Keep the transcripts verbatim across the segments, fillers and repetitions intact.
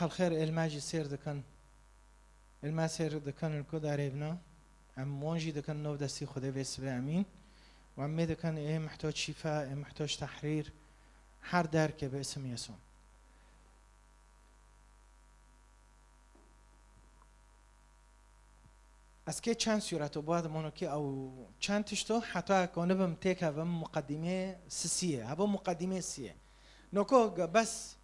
Xelxêr êlma jî sêr dikin. Êlma sêr dikin li ku darê bina. Em wan jî dikin nov destî Xwedê vê sibê emîn. Û em mê dikin ê mihtoc şîfa, ê mihtoc tehrîr, her derkê bi isim Yesû. Ez kê çend sûret û bad monokî ew çend tişto heta konibim têkevim muqedîmê sisiyê. Hebo muqedîmê siyê. Noko ge bes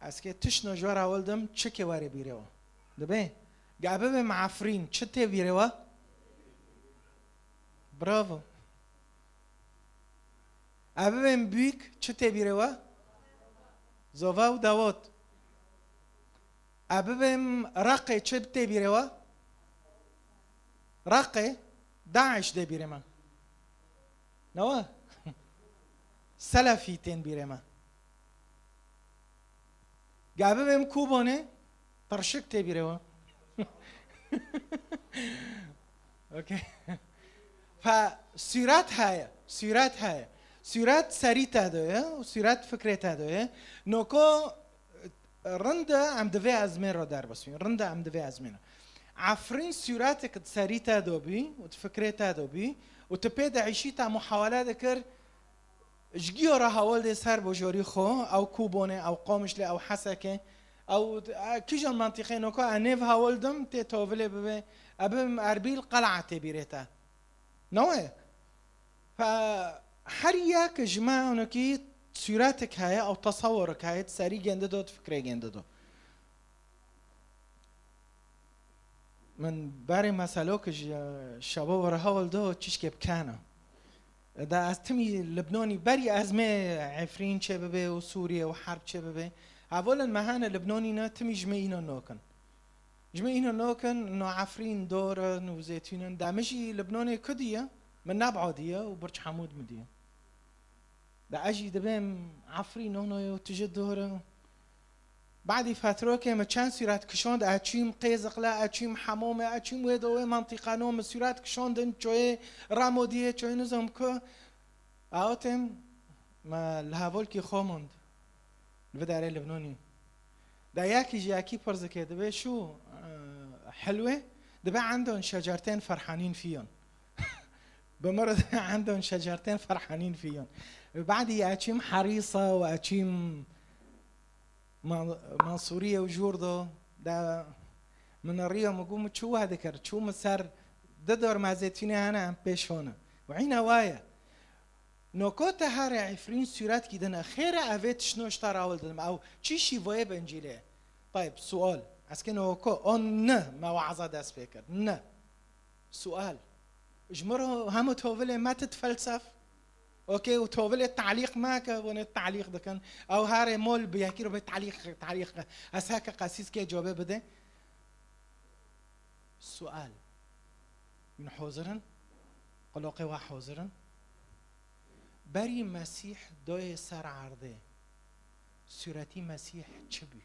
ez kê tişno ji we re hewil dim çi kê were bîrê we. Dibe? Ge bibê me Efrîn çi tê bîrê we? Bravo. E bibêm Bûyk çi tê bîrê we? Zova û Dawot. E bibêm Reqê çi tê bîrê we? Reqê, DAIŞ dê bîrê me. Newe? Selefî tên bîrê me. Ge bibêm Kûbonê, tirşik tê bîrê we. Okey. Fe sûret heye, sûret heye. Sûret serî te de ye û sûret fikrê te de ye. Noko rind e em di vê ezmên re derbas bîn. Rind e em di vê ezmên re. Efrîn sûretek di serî te de bî û di fikrê te de bî û tu pê diişî te muhawele dikir, ji giyo re hewil dê ser bojorî xwe, ew Kûbonê, ew Qomişlê, ew Hesekê, ew, e, kîjan mantîqê noko e nêv hewil dim tê tovilê bibe, e bibim Erbîl Qel'a tê bîrê te. Newe? Fe her yek ji me onokî sûretek heye, ew tesewurek heye, di serî gêndi do, di fikrê gêndi do. Min berê meselok ji şebo re hewil do çişkê bikene. Da ez timî Libnanî berî ez mê Efrîn çê bibe û Sûriye û herb çê bibe. Hevolin me hene Libnanî ne timî ji me îna nokin. Ji me îna nokin, no Efrîn dor in û zêtûn in. Da min jî Libnanê ku diye, min Neb'a diye û Birc Hemûd min diye. Da ez jî dibêm Efrîn nonoyo tu ji dor in. Badî fetrokê min çend sûret kişand, ez çûm Qêziqle, ez çûm Hemomê, ez çûm wê do wê mantîqano min sûret kişandin çoyê Ramodiyê, çoyê nizam ku. Awtêm me li hevolkî xwe mond. Li vê derê Libnanî. Da yekî ji yekî pirs dike, dibe şu, e, helwê, dibe endon şecertên ferhanîn fiyon. Bi mir de endon şecertên ferhanîn fiyon. Badî ez çûm Herîsa û ez çûm Man-, Mansûriye û jûr do, da min riya min got, min çû we dikir, çû min ser di dor me zêtûnê hene em pêş hone. Û îna waye. Noko te here Efrîn sûretkî din e, xêre evê tişno ji te re hewil didim. Ew çi şîvoyê bi Încîlê ye? Tayb, sual. Ez kê noko on ne me weaza dest pê kir. Ne. Sual. Ji min re hemû tovilê me tu difelsef. Okey, û tovilê talîq me ke hûn ê talîq dikin. Ew herê mol bi yekî re bê talîq, talîq. Ez heke qesîskê cobê bide. Sual. Min hozir in? Qiloqê we hozir in? Berî Mesîh doyê ser erdê, sûretî Mesîh çi bû?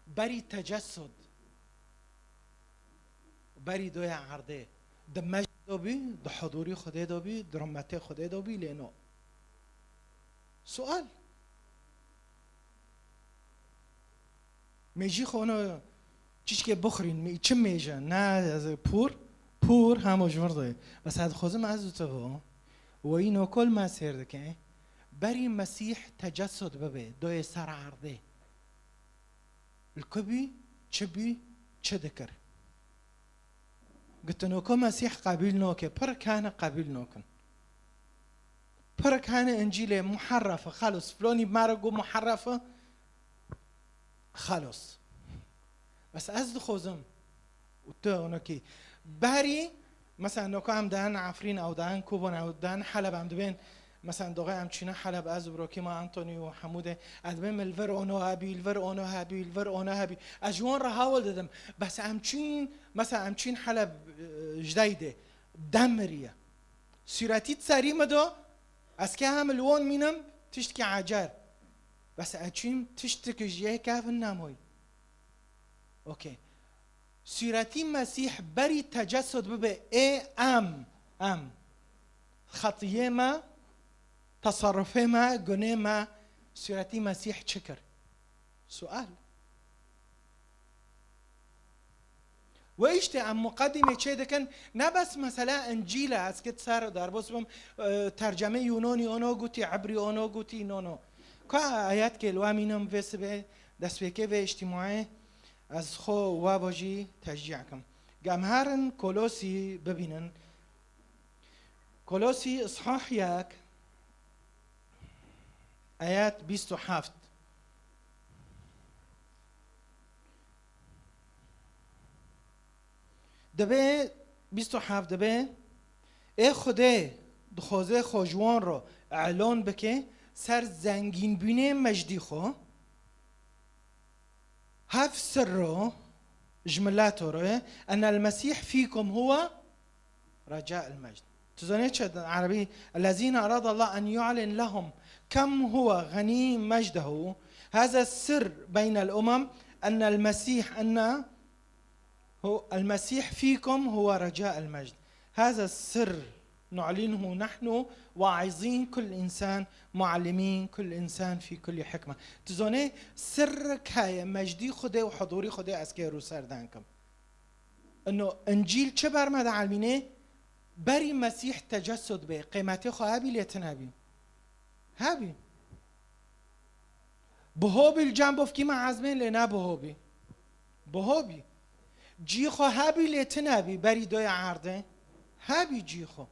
Berî tecessud, berî doya erdê, di mecd do bî, di hudûrî Xwedê do bî, di rumetê Xwedê do bî, lê no. Sual. Mêjî xwe no çişkê bixurîn, mê-, çi mêje? Ne, ez ê pûr, pûr hemo ji vir de. Bes ez dixwazim ez û tu bo. Weyî nokol me sêr dike. Berî Mesîh tecessud bibe, doyê ser erdê. Li ku bî, çi bî, çi dikir? Gotino ku Mesîh qebîl noke, pirk hene qebîl nokin. Pirk hene Încîlê muherref e, xelos, filonî me re got muherref e, xelos. Bes ez dixwazim, û tu onokî, berî, mesela, noka em dihin Efrîn, ew dihin Kobon, ew dihin Heleb, em dibên, mesela, doxê em çîne Heleb, ez û birokî me Antonî û Hemûdê, ez dibêm li vir ono hebî, li vir ono hebî, li vir ono hebî. Ez ji wan re hewil didim. Bes em çîn, mesela, em çîn Heleb, e, ji deydê. Demiriye. Sûretî di serî min do, ez kê hem li wan mînim, tiştkî ecer. Bes ez çîm, tiştik ji yê kevin nemoy. Okey. Sûretî Mesîh berî tecessud bibe, ê em, em. Xetiyê me, teserrufê me, gunê me, sûretî Mesîh çi kir? Sual. Wê îşte em muqedîmê çê dikin, ne bes mesela Încîl e, ez kit ser derbas bim, e, tercemê Yûnonî ono gotî, Ebrî ono gotî, no, no. Ka ayet kê li we mînim vê sibê, destpêkê vê îctîmaê, ez xwe we bo jî teşcî kim. Gem herin Kolosî bibînin. Kolosî îshah yek, ayet bîst û heft. Dibe, bîst û heft dibe, ê Xwedê dixwaze xwe ji wan re elon bike, ser zengînbûnê mejdî xwe, hev sirro ji mileto re, enel Mesîh fîkum huwe reca el mejd. Tu zanê çi di erebî? Ellezîne erada Allah en yu'lin lehum kem huwe genî mecdehu. Haza sir beynel umem, enel Mesîh, enne hu-, el Mesîh fîkum huwe reca el mejd. Haza sir nu'linhu nahnu vaizîn kul însan, muallimîn kul însan fî kulli hikme. Tu zanê sirrik heye, mejdî Xwedê û hudûrî Xwedê ez kê rû ser dan kim. Ino Încîl çi ber me dielmînê? Berî Mesîh tecessud bê, qîmetê xwe hebî lê tune bî. Hebî. Biho bî li cem bofkî me ezmên lê ne biho bî. Biho bî. Cî xwe hebî lê tune bî berî doya erdê. Hebî cî xwe.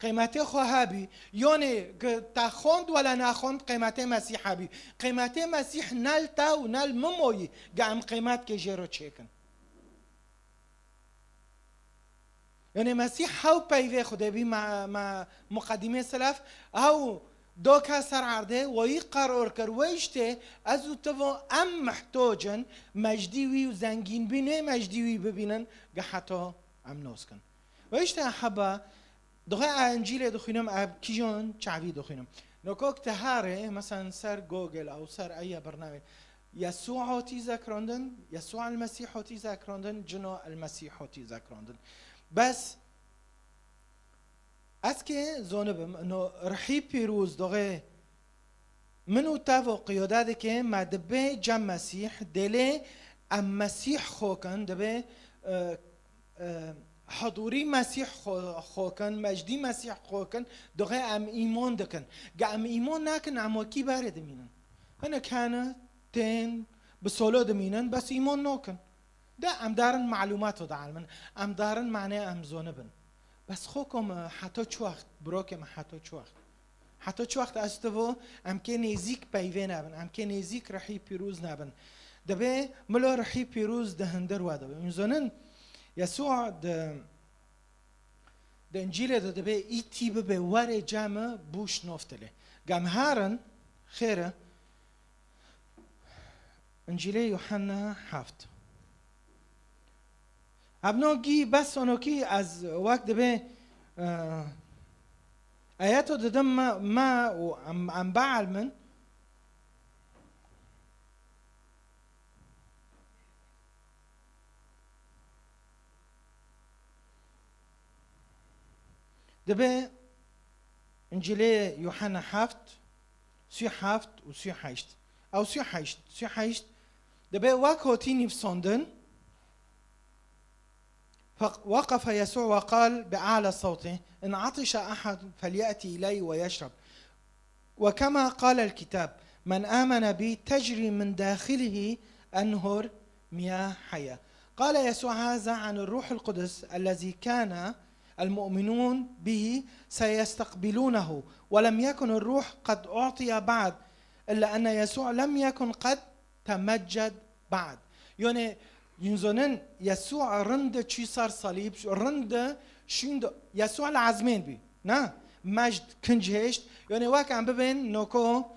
Qîmetê xwe hebî. Yonê, gi te xwend wele nexwend, qîmetê Mesîh hebî. Qîmetê Mesîh ne li te û ne li min moyî, gi em qîmetkê jê re çêkin. Yanî Mesîh hew peyvê Xwedê bî, me, me muqedîmê selef, ew doka ser erdê, wayî qeror kir, wê îştê ez û tu vo em mihtoc in, mejdî wî û zengînbûnê mejdî wî bibînin, gi heto em nos kin. Wê îştê heba, Dixwe ez Încîlê dixwînim, ez kîjan çavî dixwînim. Nokok te herê, mesela ser Google ew ser eye birnamê. Yesû hotî zekrandin, Yesû el Mesîh hotî zekrandin, cino el Mesîh hotî zekrandin. Bes ez kê zonibim, no rihî pîrûz doxê Min û te vo qiyode dike, me dibe cem Mesîh, dêlê em Mesîh xwe kin, dibe, e, e, hudûrî Mesîh xwe, xwe kin, mejdî Mesîh xwe kin, doxê em îmon dikin. Ge em îmon nakin, em wekî berê dimînin. Hinek hene tên bi solo dimînin, bes îmon nokin. De em darin malûmato dielmin, em darin manê em zonibin. Bes xwe kom, e, heto çi wext, birokê me, heto çi wext? Heto çi wext ez tu vo, em kê nêzîk peyvê nebin, em kê nêzîk rihî pîrûz nebin. Dibê milo rihî pîrûz di hindir we de be. Hûn zonin, Yesûa di, di Încîlê de dibê, îtî bibe, were cem bûş noftilê. Gem herin, xêre, Încîlê Yuhanna heft. Ebno gî bes onokî ez wek dibê, e, eyeto didim me, me û em, em beelmin. Dibê Încîlê Yuhanna heft, sî heft û sî heşt. Ew sî heşt, sî heşt. Dibê wek hotî nivsandin, فوقف يسوع وقال بأعلى صوته: إن عطش أحد فليأتي إلي ويشرب. وكما قال الكتاب: من آمن بي تجري من داخله أنهر مياه حية. قال يسوع هذا عن الروح القدس الذي كان المؤمنون به سيستقبلونه، ولم يكن الروح قد أعطي بعد، إلا أن يسوع لم يكن قد تمجد بعد. Yanî, hûn zonin, Yesû rind çî ser salîb, rind şîn de, Yesû li ezmên bî. Ne? Mejd kinc hêşt. Yanî wek em bibên noko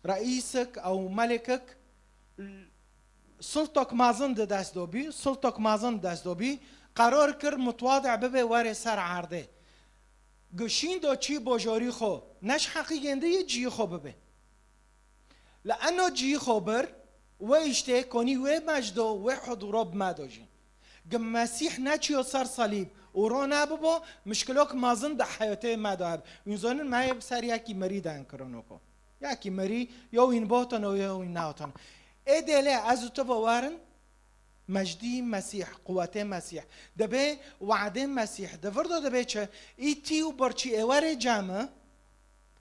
reîsik ew melikik, sultok mezin di dest do bî, sultok mezin di dest do bî, qerar kir mutwade bibe were ser erdê. Gişîn do çî bojorî xwe, ne ji heqî gêndiyê ciyê xwe bibe. Li eno ciyî xwe bir, wê îştê konî wê mecdo, wê hudûro bi me do jî. Gi Mesîh neçiyo ser salîb, Û ro nebibo, mişkilok mezin di heyatê me de hebe. Hûn zonin me yê ser yekî mirî den kirin weko. Yekî mirî, yo wîn botin û yo wîn newtin. Ê dêlê ez û tu ve werin, mejdî Mesîh, quwetê Mesîh. Dibê we'dê Mesîh. Di vir de dibê çi? Îtî û birçî ê werê cami,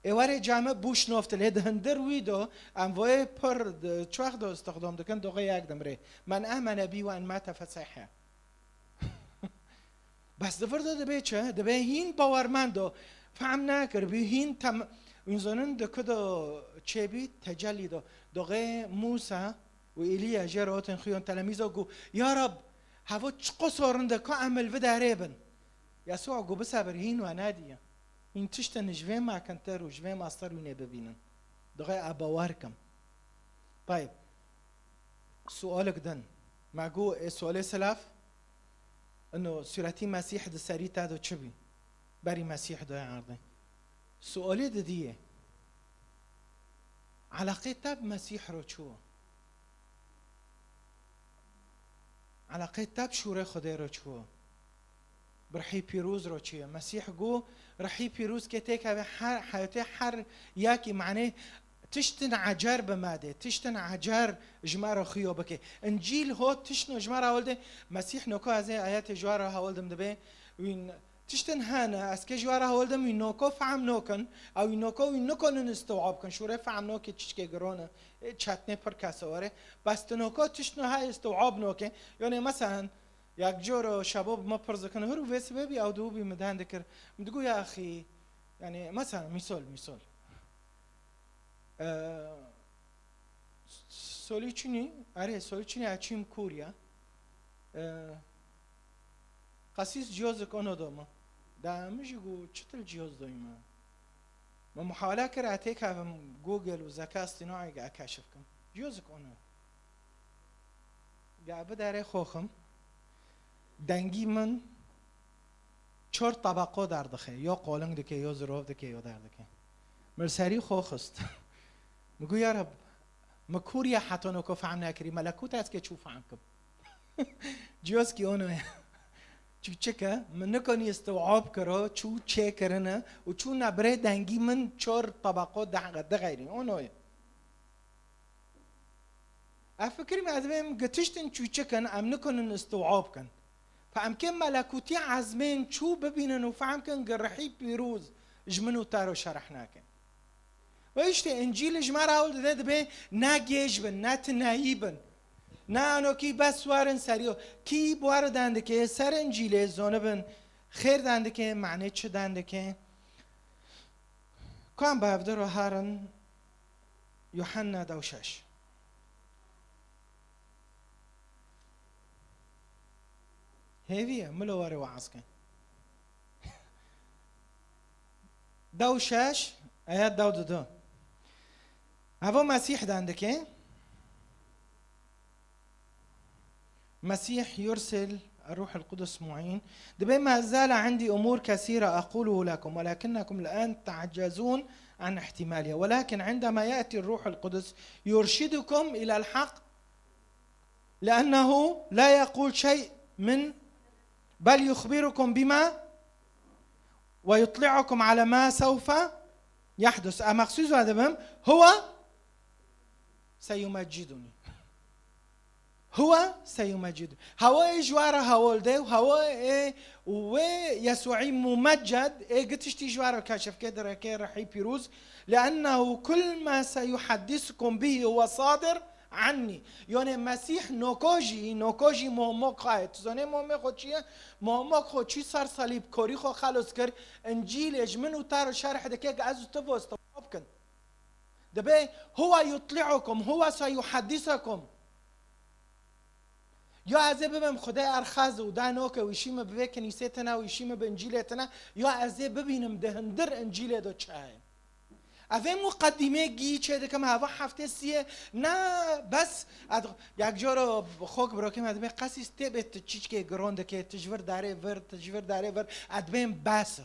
ê werê cami bû şinoftil. Ê di hindir wî de, em voyê pir di çwex de istixdam dikin, doxê yek dimrê. Men amene bî ve en mate fesehî. Bes di vir de dibê çi? Dibê hîn bawermend o. Fehm nekir, bî hîn tem-, hûn zonin di ku de çêbî, tecellî de. Doxê Mûsa û Îlîya jê re hatin xuyon telemîzo gu, Ya Rab, hevo çiqo sorin de ku em li vê derê bin. Yesûa gu, Bisebir, hîn we nediye. Hîn tiştin ji vê mekintir û ji vê mestir wînê bibînin. Doxê e bawer kim. Tayib. Sualek din. Me gu ê sualê silaf, ino sûretî Mesîh di serî te de çi bî? Berî Mesîh doya erdê. Sualê didiyê. Eleqê te bi Mesîh ro çi wo? Eleqê te bi şûrê Xwedê ro çi wo? Bi Rihî Pîroz ro çi ye? Mesîh gu, Rihî Pîroz ke têkeve her, heyatê her yekî, manê tiştin ecer bi me dê, tiştin ecer ji me re xuyo bike. Încîl ho tiştno ji me re hewil de, Mesîh noko ez ê ayetê ji we re hewil dim dibê, wîn tiştin hene, ez ke ji we re hewil dim, wî noko fehm nokin, ew wî noko wî nikonin istiwa bikin, şûrê fehm nokê çiçkê girone, ê çetnê pir kese were, bes ti noko tiştno he istiwa binoke, yonê meselen, Yek cor şebo bi me pirz dikin, hir û vê sibê bî, ew dû bî min den dikir. Min digo, ya axî, yani, mesela, misal, misal. Ee, solî çinî, erê, solî çinî, ez çîm Kûriya. Ee, qasîs ciyozik ono do me. Da min jî gu, çitil ciyoz doyî me? Me muhawele kir, ez têkevim Google û Zeka Îstînaî ge keşif kim. Ciyozik ono. Ge biderê xoxim, dengî min çor tebaqo derdixe, yo qoling dike, yo zirov dike, yo derdike. Min li serî xo xist. Min got, ya Reb, min Kûriya heta noko fehm nekirî, melekût ez ke çû fehm kim. Ciyozkî ono ye. Çû çike, min nikonî istiwab kiro, çû çêkirine û çû nebrê dengî min çor tebaqo de-, dixeyrî. Ono ye. Ev fikirî me ez dibêm gi tiştin çûçik in, em nikonin istiwab kin. Fe em kêm melekûtî ezmên çû bibînin û fehm kin gi rihî pîroz ji min û te re şereh nake. Ve îşte Încîl ji me re hewl dide dibê ne gêj bin, ne tineyî bin. Ne anokî bes werin serî yo. Kî bi we re den dike, ser Încîlê zonibin, xêr den dike, manê çi den dike. Ku em bi hevdi re herin, Yuhanna dew şeş. Hêvî ye, milo were weaz ke. Dew şeş, ayet dew didu. Evo Mesîh den dike. مسيح يرسل الروح القدس معين. دبي ما زال عندي أمور كثيرة أقوله لكم، ولكنكم الآن تعجزون عن احتمالها. ولكن عندما يأتي الروح القدس يرشدكم إلى الحق، لأنه لا يقول شيء من، بل يخبركم بما، ويطلعكم على ما سوف يحدث. أما خصوص هذا، هو سيمجدني. Huwe seyumecîd. Hewa ê ji we re hewil de û hewa ê û wê Yesûî mumecced ê gi tiştî ji we re keşif ke direke rihî pîroz. لأنه كل ما سيحدثكم به هو صادر عني. Yonê Mesîh noko jî, noko jî muhimok xwe ye. Tu zonê muhimê xwe çi ye? Muhimok xwe çî ser salîb, korî xwe xelos kir. Încîlê ji min û te re şerh dike, ez û tu vosto bikin. Dibê, huwa yutli'ukum, huwa seyuhaddisakum. Ya ez ê bibim Xwedê erxez û danoke wî şî min bi vê kinîsê tine, wî şî min bi Încîlê tine, ya ez ê bibînim di hindir Încîlê de çi heye. Ev ê muqedîmê gî çê dikim, heva heftê siyê, ne bes, ad-, yek coro xok birokê me dibê, qesîs tê bê tu çîçkê giron dike, tu ji vir darê vir, tu ji vir darê vir, ez dibêm bes.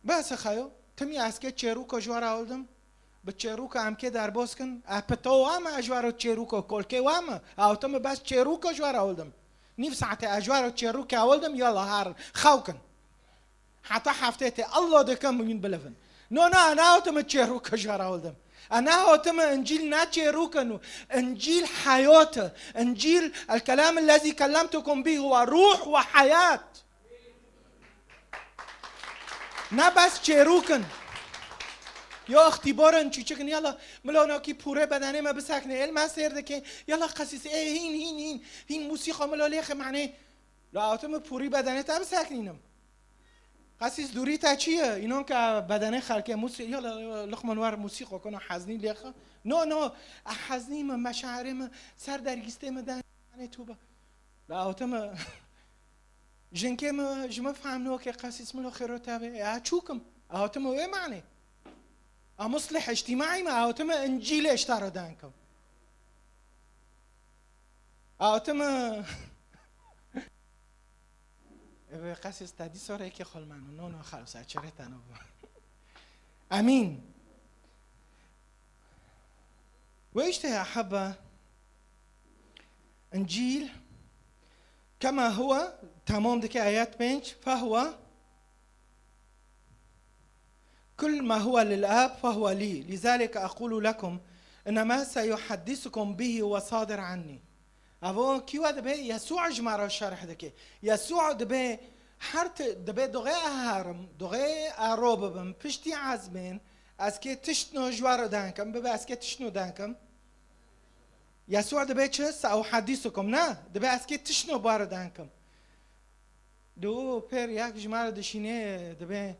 Bes e xeyo, timî ez kê çêrûko ji we re hewldim. Bi çêrûka em kê derbos kin. E pito wa me, ez ji we re çêrûko kolkê wa me. Ew timî bes çêrûko ji we re hewldim. Nîv saetê ez ji we re çêrûkê ewil dim, yala herin. Xew kin. Heta heftê tê, Allah dikim wîn bilivin. No, no, ez nehatimin çêrûka ji we re ewil dim. Ez nehatimin, Încîl ne çêrûk in û Încîl heyat e. Încîl, el kelam ellezî kellemtukum bî huwe ruh ve heyat. Ne bes çêrûk in. Ya îxtîbar in, çûçik in, yala, milo nakî pûrê bedenê me bisekne, êl me sêr dike, yala qesîs, ê, hîn, hîn, hîn, hîn, musîqa milo lêxe, manê, la awtime pûrî bedenê te biseknînim. Qesîs dûrî te çi ye? Înan ke bedenê xelkê musî-, yala, luqman wer musîqa kuna heznî lêxe. No, no, e heznî me, meşairê me, ser dergîstê me den, manê tu be. La awtime Jinkê min ji min fehm nake, qesîs min xêro tevê. Ya çûkim. Awtime wê manê. A muslih îctîmaî me, awtime Încîlê ji te re denkim. Awtime Eve qesîs te dî sorekê xol mano. No, no, xelos, çerê te no. Amîn. Ve işte ya hebbe, Încîl, kema huwe, tamam dike ayet pênc, fehuwe, kul ma huwe lil Ab fehuwe lî, lizalike aqulu lekum, innema seyuhaddisukum bihi huwe sadir anni. Evo kî we dibe? Yesû ji me re şerh dike. Yesû dibe her ti-, dibe doxê e herim, doxê e ro bibim, piştî ez bên, ez kê tiştno ji we re denkim, bibe ez kê tiştno denkim. Yesû dibe çi? Seuhedîsukum, ne? Dibe ez kê tiştno bi we re denkim. Di û pêr yek ji me re dişînê, dibe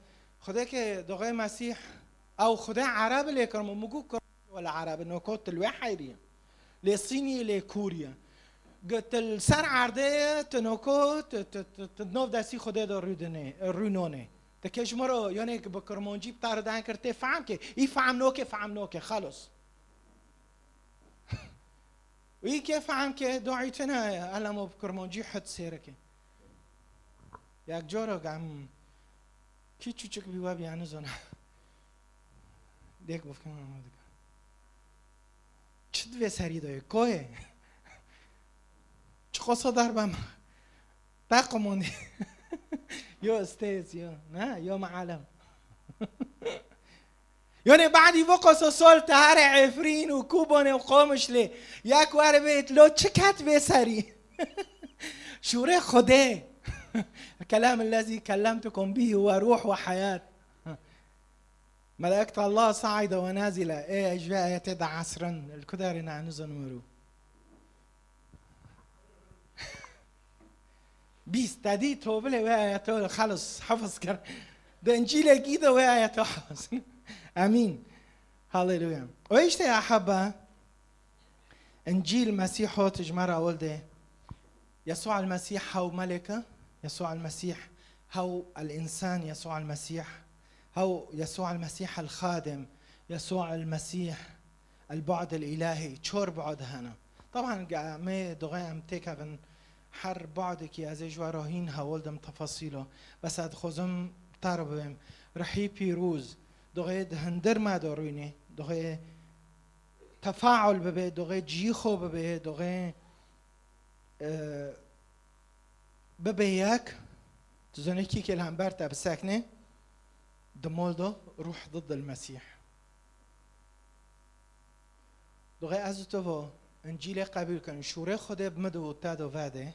Xwedê ke doxê Mesîh, ew Xwedê Ereb lê kirmo, min got, wele Ereb, noko tu li wê heyrî ye. Lê Sînî, lê Kûrî ye. Got, tu li ser erdê ye, tu noko, tu, tu, tu, tu nov destî Xwedê de rûdinê, rûnonê. Te ke ji min re, yanê ke bi kirmancî bi te re den kir, tê fehm ke, î fehm noke, fehm noke, xelos. Î ke fehm ke, doî tune ye, elemo bi kirmancî hit sêreke. Yek cara gam, kî çûçik bî we bî, ez nizana. Dêk bifkin ama dika. Çi divê serî de ye? Koyê? Çi qosa derbe me? Te qumondî. Yo stêz, yo. Ne? Yo mealem. Yonê badî vo qoso sol te here Efrîn û Kûbonê û Qomişlê. Yek were bêt, lo çi ket vê serî? Şûrê Xwedê. Kelam ellezî kellemtukum bî huwe ruh ve heyat. Melekta Allah saîde ve nazile. Ê, ji vê ayetê de esrin. Li ku derê ne nizin weru. Bîst, te dî tovilê wê ayetê xelis, hefiz kir. Di Încîlê gî de wê ayetê hefiz. Amîn. Haleluya. O işte ya heba, Încîl Mesîh hot ji me re ewil de. Yesû el Mesîh hew melek e, Yesû el Mesîh hew el însan, Yesû el Mesîh hew, Yesû el Mesîh el Xadim, Yesû el Mesîh el bu'd el îlahî, çor bu'd hene. Taban, em ê doxê em têkevin her bu'dekî ez ê ji we re hîn hewl dim tefasîlo. Bes ez dixwazim te re bibêm. Rihî pîrûz, doxê di hundir me de rûnê, doxê tefaul bibe, doxê cihî xwe bibe, doxê, e, bibe yek, tu zanî kî ke li hember te bisekne, di mol de ruh diddil Mesîh. Doxê ez û tu vo Încîlê qebûl kin, şûrê Xwedê bi min de û te de vede,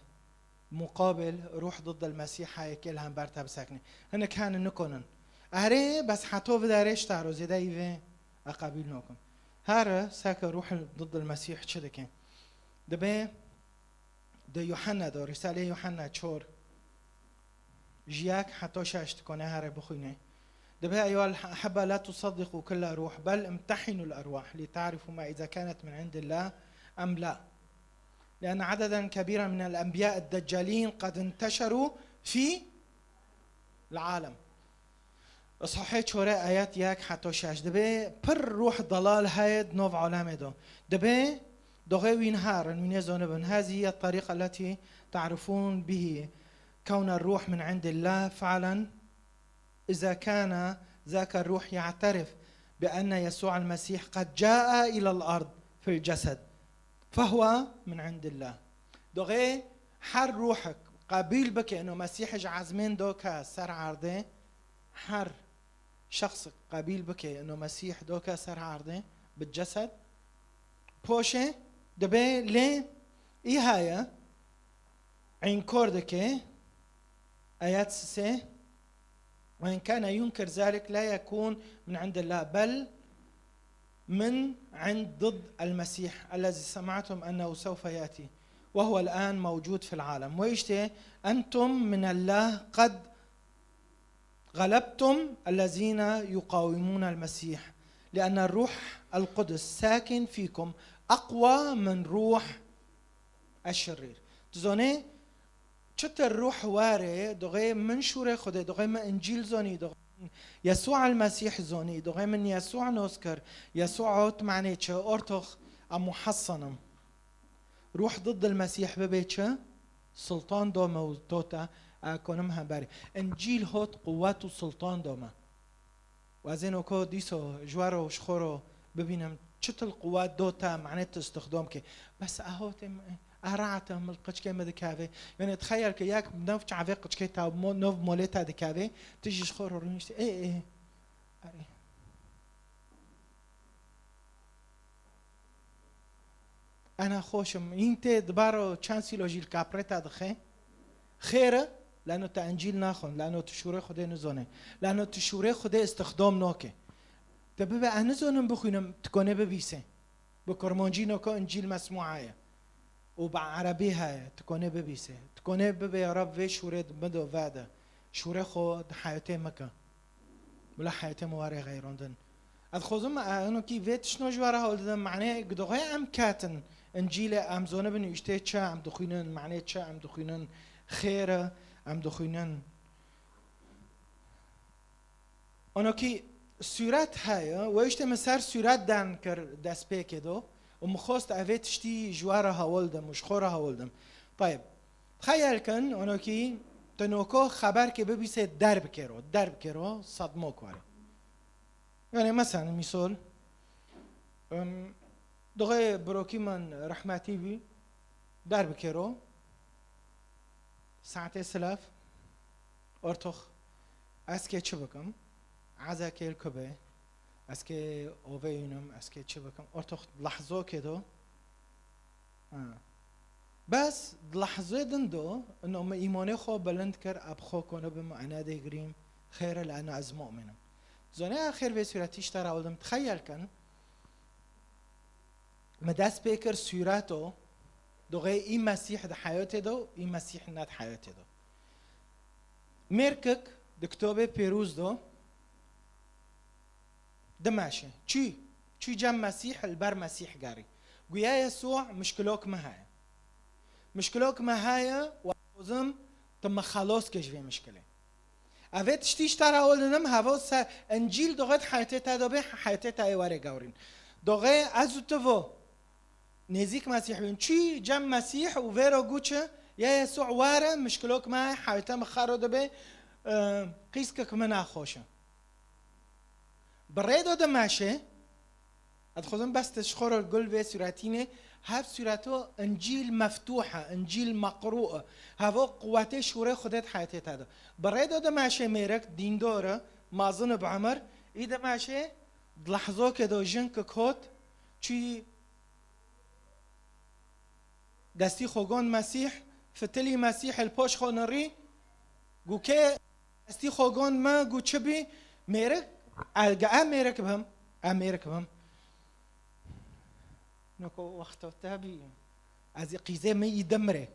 muqabil ruh diddil Mesîh heye ke li hember te bisekne. Hinek hene nikonin. Erê, bes heto vide rê ji te re zêde î vê e qebûl nokim. Here, seke ruh diddil Mesîh çi dike? Dibe Di Yuhanna de, Rîsaleyê Yuhanna çor, ji yek heta şeş dikone here bixwîne. Dibe, "Eyyuhel ahebba, la tusaddiqu kulle ruh, bel imtehinul erwah, li ta'rifu ma iza kanet min indillah em la. Lianne adeden kebiran minel enbiya eddeccalin qed inteşeru fi l alem." Îsahê çore ayet yek heta şeş dibe, pir ruh delal heye di nav alemê de. Dibe, doxê wîn herin, wînê zonibin. Hezî hiye tariqa leti ta'rifûn bihi kewne ruh min indillah fe'len, iza kana zaka ruh ya'terif bi enne Yesû el Mesîh qed ca'a ilel ard fil cesed, fehuve min indillah. Doxê Her ruhek qebîl bike ino Mesîh ji ezmên doke ser erdê, her şexsek qebîl bike ino Mesîh doke ser erdê, bi cesed, poşê, dibe lê î heye, înkor dike, ayet sisê, وإن كان ينكر ذلك لا يكون من عند الله، بل من عند ضد المسيح الذي سمعتم أنه سوف يأتي وهو الآن موجود في العالم. ويشتي أنتم من الله قد غلبتم الذين يقاومون المسيح، لأن الروح القدس ساكن فيكم أقوى من روح الشرير. Dizane, çitir ruh ware, doxê min şûrê Xwedê, doxê min Încîl zonî, doxê min Yesû el Mesîh zonî, doxê min Yesû nos kir, Yesû ot manê çi, ortox, a muhassanim. Ruh ضد المسيح bibê çi? Sultan dome û tota, a konim hemberî. Încîl hot quwet û sultan dome. Wazên oko dîso ji we re û ji xwe re bibînim, çitil quwet do te, manê tu istixdom ke. Bes eho tê, e, rahat e, mil qiçkê min dikevê. Yani txeyel ke yek nav çavê qiçkê ta mo-, nov molê te dikevê, tu jî ji xwe re rûniştî. Ê, ê. Erê. Ena xweşim. Hîn tê dibaro çend sîlo jî li kaprê te dixe. Xêr e, lano te Encîl naxwin, lano tu şûrê Xwedê nizone. Lano tu şûrê Xwedê istixdom noke. Te bibe, ez nizonim bixwînim, tu konê bibîse. Bi kurmancî noka Encîl mesmûa ye. Û bi erebî heye, tu konê bibîse. Tu konê bibe, ya Reb vê şûrê di min de vede. Şûrê xwe di heyatê min ke. Bila heyatê min were xeyrandin. Ez xwezim, e, hinokî vê tiştno ji we re hewl didim. Manê, gidoxê em ketin Încîlê, em zonibin îştê çi em dixwînin, manê çi em dixwînin, xêr e, em dixwînin. Onokî sûret heye, we îştê min ser sûret dan kir destpêkê do û min xwest evê tiştî ji we re hewl dim û ji xwe re hewl dim. Tayeb, xeyal kin, onokî tu noko xeberkê bibîsê derbikêro, derbikêro, sedmo kwarê. Yani mesela misal, em, doxê birokî min rehmetî bî, derbikêro, saetê silav, ortox, ez kê çi bikim? Ezekê li ku be? Ez kê ove yûnim, ez kê çi bikim? Ortox lehzokê do. Ha. Bes di lehzê din do, ino min îmanê xwe bilind kir, eb xwe kone bim, ena dê girîm, xêr e, lano ez mu'min im. Zonê, a xêr vê sûretî ji te re hewl dim, txeyel kin, min dest pê kir sûreto, doxê î Mesîh di heyatê do, î Mesîh ne di heyatê do. Mêrkik di kitobê pêrûz do, dimeşe. Çû, çû cem Mesîh, li ber Mesîh gerî. Guya Yesû, mişkilok me heye. Mişkilok me heye û ez dixwazim tu me xelos ke ji vê mişkilê. Evê tiştî ji te re hewl didim, hevo ser Încîl doxê di heyatê te de bê, heyatê te ê were gewrîn. Doxê ez û tu vo nêzîk Mesîh bin. Çû cem Mesîh û vê re got çi, ya Yesû were, mişkilok me heye, heyatê min xero dibe, e, qîskek min naxweş e. Bi rê de dimeşe, ez dixwazim bes tu ji xwe re gul vê sûretînê, hev sûreto Încîl meftûh e, Încîl meqrû e. Hevo quwetê şûrê Xwedê di heyatê te de. Bi rê de dimeşe mêrik, dîndor e, mezin e bi emir, î dimeşe, di lehzokê de jinkik hot, çû Destî xwe gond Mesîh, fitilî Mesîh li poş xwe nirî, gu kê destî xwe gond me, gu çi bî, mêrik, e, ge em mêrik bim, em mêrik bim. Noko wexto te bî, ez ê qîzê min î dimrê.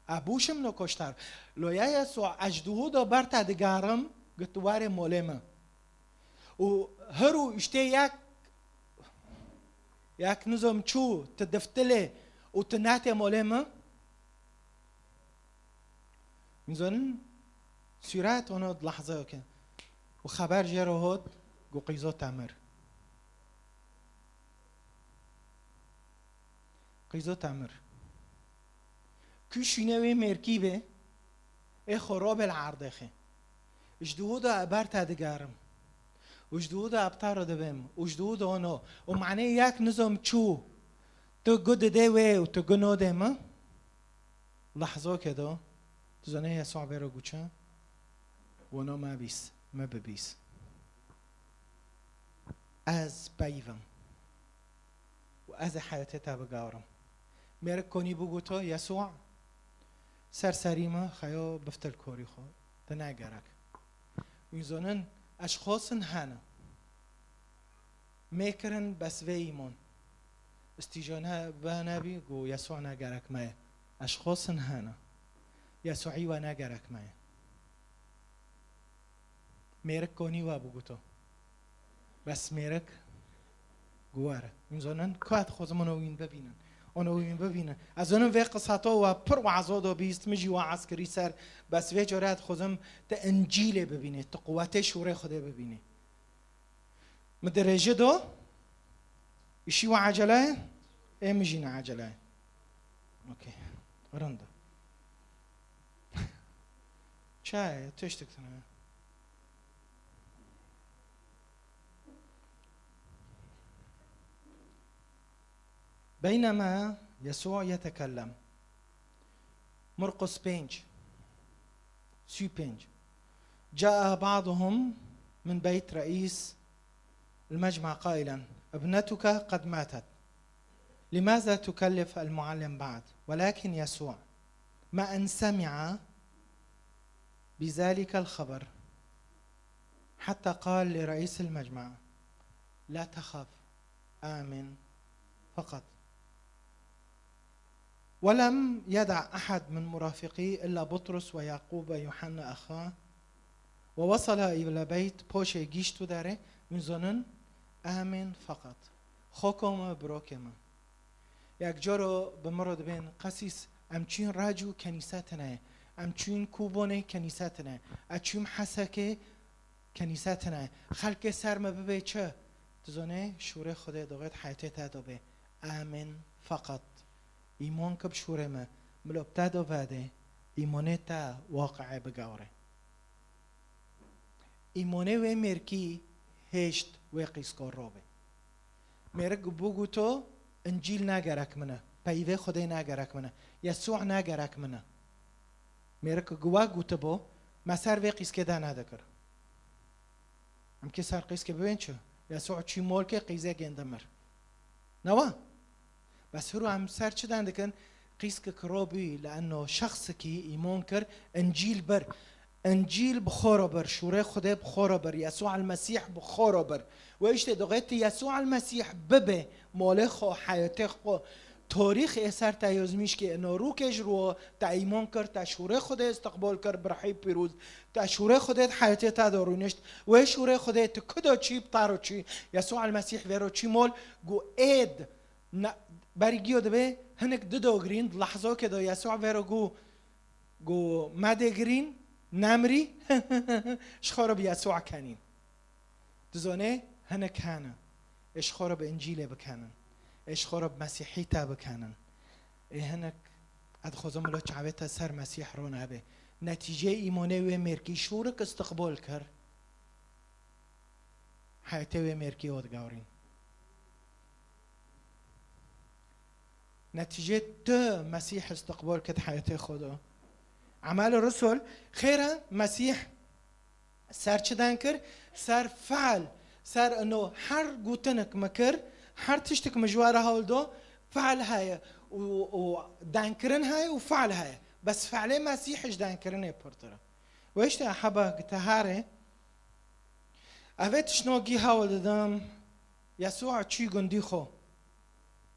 E bûşim noko ji te re. Loya Yesû, ez ji dû de ber te digerim, got warê molê min. Û her û îştê yek Yek nizom çû, tu diftilê û tu natê molê min? Min zonin sûret ono di lehzeyeke. Û xeber jê re hot, gu qîzo te mir. Qîzo te mir. Ku şûnê wê mêrkî be, ê xwe robe li erdêxê. Ji dû de ber te digerim. Û ji dû de bi te re dibêm. Û ji dû de ono. Û manê yek nizom çû. Tu gu didê wê û tu gu nodê min? Lehzokê do, tu zanê Yesû vê re got çi? Wano me bîs, me bibîs. Ez peyv im. Û ez ê heyatê te bigawrim. Mêrik konî bû goto, Yesû, ser serî me, xeyo biftil korî xwe. Te ne gerek. Wî zonin, eşxosin hene. Mêkirin bes vê îmon. Îstîjane be nebî, got, Yesû ne gerek me ye. Eşxosin hene. Yesûî we ne gerek me ye. Mêrik konî we bû goto. Bes mêrik got were. Hûn zonin, ku ez dixwazim ono wîn bibînin. Ono wîn bibînin. Ez zonin vê qisata we pir wazo do bîst, min jî waaz kirî ser. Bes vê care ez dixwazim te Încîlê bibînê, te quwetê şûrê Xwedê bibînê. Min dirêji do, îşî we ecele ye, ê min jî ne ecele ye. Okey. Rind e. Çaye, tiştik tune. بينما يسوع يتكلم. Murqus pênc, sî û pênc. جاء بعضهم من بيت رئيس المجمع قائلا: ابنتك قد ماتت، لماذا تكلف المعلم بعد؟ ولكن يسوع، ما أن سمع بذلك الخبر، حتى قال لرئيس المجمع: لا تخف، آمن فقط. ولم يدع أحد من مرافقيه إلا بطرس ويعقوب ويوحنا أخاه. ووصل إلى بيت، poşê gîşt û derê, min zonin, آمن فقط. Xoko me, birokê me. Yek caro bi min re dibên, qesîs, em çûn Racû, kenîse tune ye. Em çûn Kûbonê, kenîse tune ye. Ez çûm Hesekê, kenîse tune ye. Xelkê ser me bibe çi? Tu zonê, şûrê Xwedê doxêt heyetê te do bê. آمن فقط. Îmon ki bi şûrê me, milo bi te do vedê, îmonê te waqiê bigewrê. Îmonê wê mêrkî hêşt wê qîsko robê. Mêrik bû guto, Încîl ne gerek min e, peyvê Xwedê ne gerek min e, Yesû ne gerek min e. Mêrik guwa gutibo, me ser vê qîskê de nedikir. Em kê ser qîskê bibên çi? Yesû çî molkê qîzê gêndimir. Newa? Bes hiro em ser çi den dikin? Qîskik robî, leeno şexsikî îmon kir, Încîl bir. Încîl bi xwe re bir, şûrê Xwedê bi xwe re bir, Yesû el Mesîh bi xwe re bir. Wê işte doxê ti Yesû el Mesîh bibe, molê xwe, heyetê xwe, torîx ê ser te yozmîşkê, ino rûkê ji ro te îmon kir, te şûrê Xwedê istiqbol kir, bi rihî pîroz, te şûrê Xwedê di heyetê te de rûnişt. Wê şûrê Xwedê ti ku do çî, bi te ro çî, Yesû el Mesîh vê ro çî mol, gu êd, ne, berî giyo dibe, hinik dido girîn, di lehzokê de Yesû vê ro gu, gu medê girîn, nemirî, ji xwe re bi Yesû kenîn. Dizonê, hinek hene. Ê ji xwe re bi Încîlê bikenin. Ê ji xwe re bi Mesîhî te bikenin. Ê hinek, ez dixwazim lo çavê te ser Mesîh ro nebe. Netîceyê îmonê wê mêrkî şûrik istiqbol kir. Heyetê wê mêrkî o digewrîn. Netîcê tu Mesîh istiqbol kir heyetê xwe de. Emal Rusul, xêre Mesîh ser çi den kir? Ser fe'l, ser ino her gotinik mi kir, her tiştik mi ji we re hewl do, fe'l heye û, û denkirin heye û fe'l heye. Bes fe'lê Mesîh ji denkirinê pirtir e. Wê işte heba gitehare, evê tiştnogî hewl didim, Yesûa çû gundî xwe.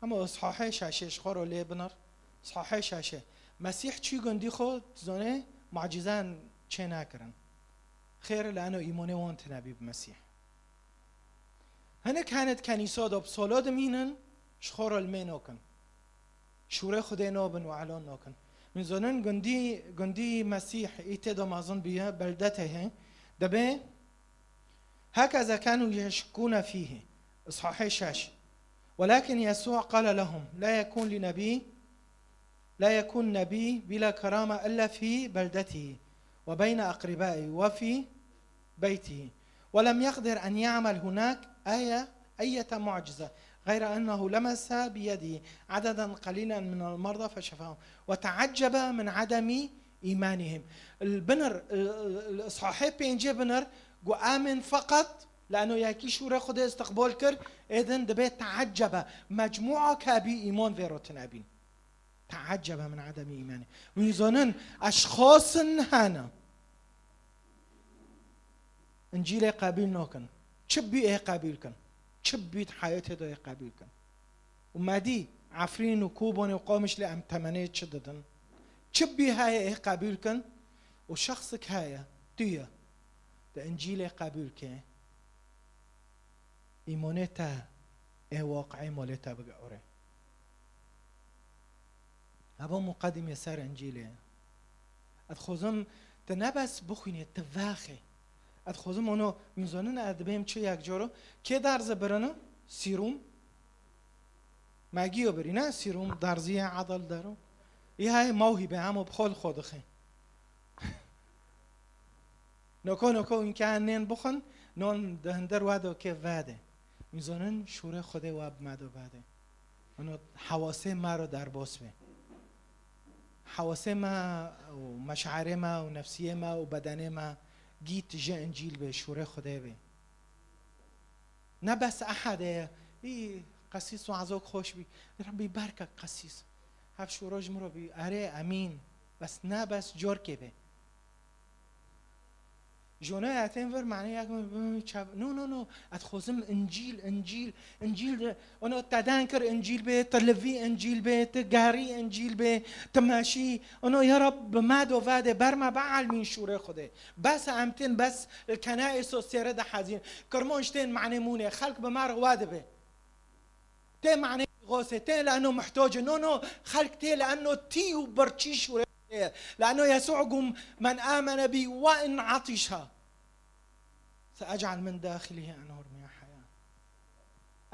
Ama o sahê şaşê ji xwe ro lê binir. Sahê şaşê. Mesîh çû gundî xwe, tu zanê, mucîzen çê nekirin. Xêr, leeno îmonê wan tine bî bi Mesîh. Hinek hene di kenîso de bi solo dimînin, ji xwe re li mê nokin. Şûrê Xwedê nobin û elon nokin. Min zonin gundî, gundî Mesîh î tê de mezin biye, beldetê he. Dibê, هكذا كانوا يشكون فيه. إصحاحê şeş. ولكن يسوع قال لهم: لا يكون لنبي، لا يكون نبي بلا كرامة إلا في بلدته وبين أقربائه وفي بيته. ولم يقدر أن يعمل هناك آية، أية معجزة، غير أنه لمس بيده عددا قليلا من المرضى فشفاهم وتعجب من عدم إيمانهم. Li binir, li, li, li îshahê pêncê binir, got, "Amin feqet, leno yekî şûrê Xwedê istiqbol kir, êdin dibê te'eccebe." Mecmûa kabî îman vê ro tune bîn. Te'eccebe min edemî îmanî. Wî zonin, eşxasin hene. Încîlê qebîl nakin. Çi bî ê qebîl kin. Çi bî di heyetê de ê qebîl kin. Û me dî Efrîn û Kobanê û Qamişlê em temenê çi didin. Çi bî heye ê qebîl kin. Û şexsik heye, tu ye. Di Încîlê qebîl ke. Îmanê te ê waqiê malê te bigihore. Heva muqedimê ser Încîlê. Ez dixwazim tu ne bes bixwînê, tu vexê. Ez dixwazim ono, min zonin ez dibêm çi yek coro. Kê derze birine? Sîrûm. Magiyo birî, ne? Sîrûm, derziye, adal dero. Î hayê mawhîbe, hemo bi xwe li xwe dixe. Noko, noko, înke nên bixwin, non di hinder we de kê vede. Min zonin şûrê Xwedê we bi me de vede. Ono hewasê me ro derbas be. Hewasê me û meşairê me û nefsiyê me û bedenê me gît ji Încîl be, şûrê Xwedê be. Ne bes ehedê ye. Î qesîs wazok xweş bî. Rebbî berkek qesîs. Hev şûro ji min re bî. Erê, emîn. Bes ne bes corkê be. Jona etên vir, mane yak min çav-, no, no, no. Ez dixwazim Încîl, Încîl, Încîl de, ono te den kir Încîl bê, te livî Încîl bê, te gerî Încîl bê, te meşî, ono ya Rab bi me do vade, ber me bielmîn şûrê Xwedê. Bes em tên, bes li kenayê sosyere de hezîn. Kirmanc tên mane mûne, xelk bi me re wa dibe. Tê manê xosê, tê leno muhtoc e. No, no, xelk tê leno tî û birçî şûrê ye. Leno Yesû gum, "Men amene bî ve in atîşa, se ec'al min daxilî enhor min haya."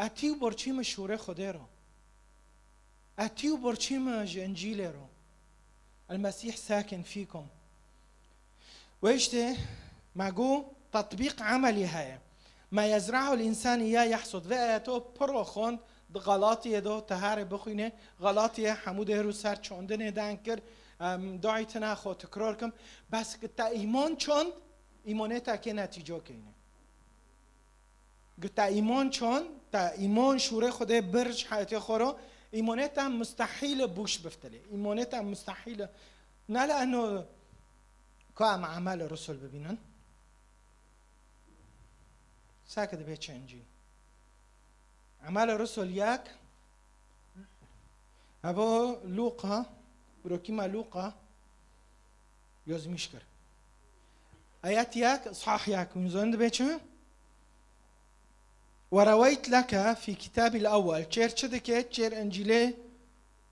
E tî û birçî min şûrê Xwedê ro. E tî û birçî min ji Încîlê ro. El Mesîh sakin fîkum. Wê işte me got, tetbîq emelî heye. "Ma yezra'ul însan îyâ yehsud." Vê ayeto piro xwend di Galatiyê de, te herê bixwîne, Galatiyê hemû dêr û ser çandinê den kir, em, dayî tine xwe tikrar kim. Bes ki te îman çand, îmanê te kê netîco keyne. Gi te îman çon, te îman şûrê Xwedê bir ji heyatê xwe ro, îmanê te mustehîl e bûş biftilê. Îmanê te mustehîl e. Ne li eno ka em Emal Rusul bibînin. Sake dibe çi Încîl. Emal Rusul yek, Evo Lûqa, rokî me Lûqa, yozmîş kir. Ayet yek, sahih yek, hûn zonin dibe çi? "Ve reweyt leke fî kitâbil ewwel", çêr çi dike? Çêr Încîlê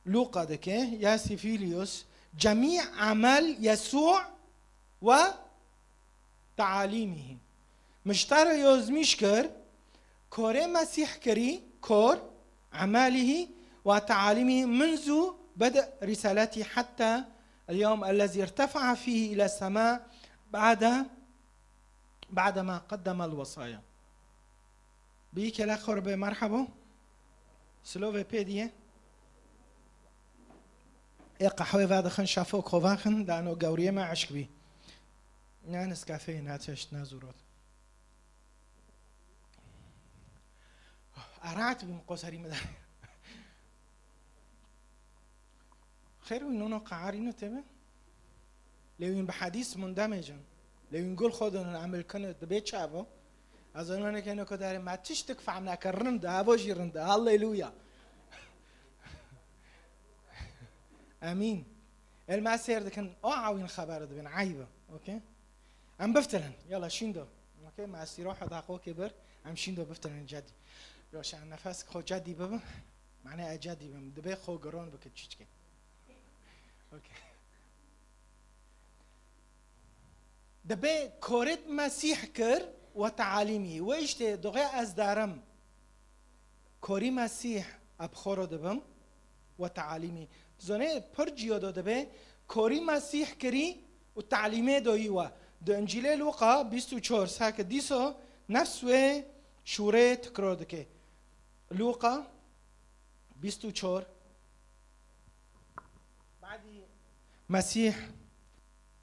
Lûqa dike, ya Sifîliyos, "cemî emel Yesû ve tealîmihî." Min ji te re yozmîş kir, korê Mesîh kirî, kor, emalihî ve tealîmihî, munzu bede risaletî hetta el-yewm ellezî irtefa'a fîhî île sema ba'de, ba'de ma qaddemel wesaya. Bi yî kele xwe re bê merhebo. Silovê pê diye. Ê qehwê vedixin, şafok xwe vexin, dano gewriyê me eşk bî. Ne Nescafeyê, ne çeşt, ne zûrot. Erahat bîm qoserî me de. Xêr wî nono qeharî ne tebe? Lê wîn bi hedîs mundemêcin. Lê wîn gul xwe dinin emil kine, dibê çavo. Ez ononeke ne kodarê me tiştik fehm neke, rind e, evo jî rind e. Halleluya. Emîn. El me sêr dikin, o awîn xebere dibin, eyb e. Okey? Em biftilin. Yala şîndo. Okey, me sîroha da xo kê bir, em şîndo biftilin cedî. Yo, şen nefes xo cedî bibin. Mane e cedî bim. Dibê xo giron bike çiçke. Okey. Dibê korit Mesîh kir ve tealîmî. Ve işte, doxê ez darim. Korî Mesîh eb xoro dibim ve tealîmî. Zonê pir ciyo do dibe, korî Mesîh kirî û tealîmê doyî we. Di Încîlê Lûqa bîst û çar seke dîso nefs wê şûrê tikro dike. Lûqa Bîst û çar. Badî Mesîh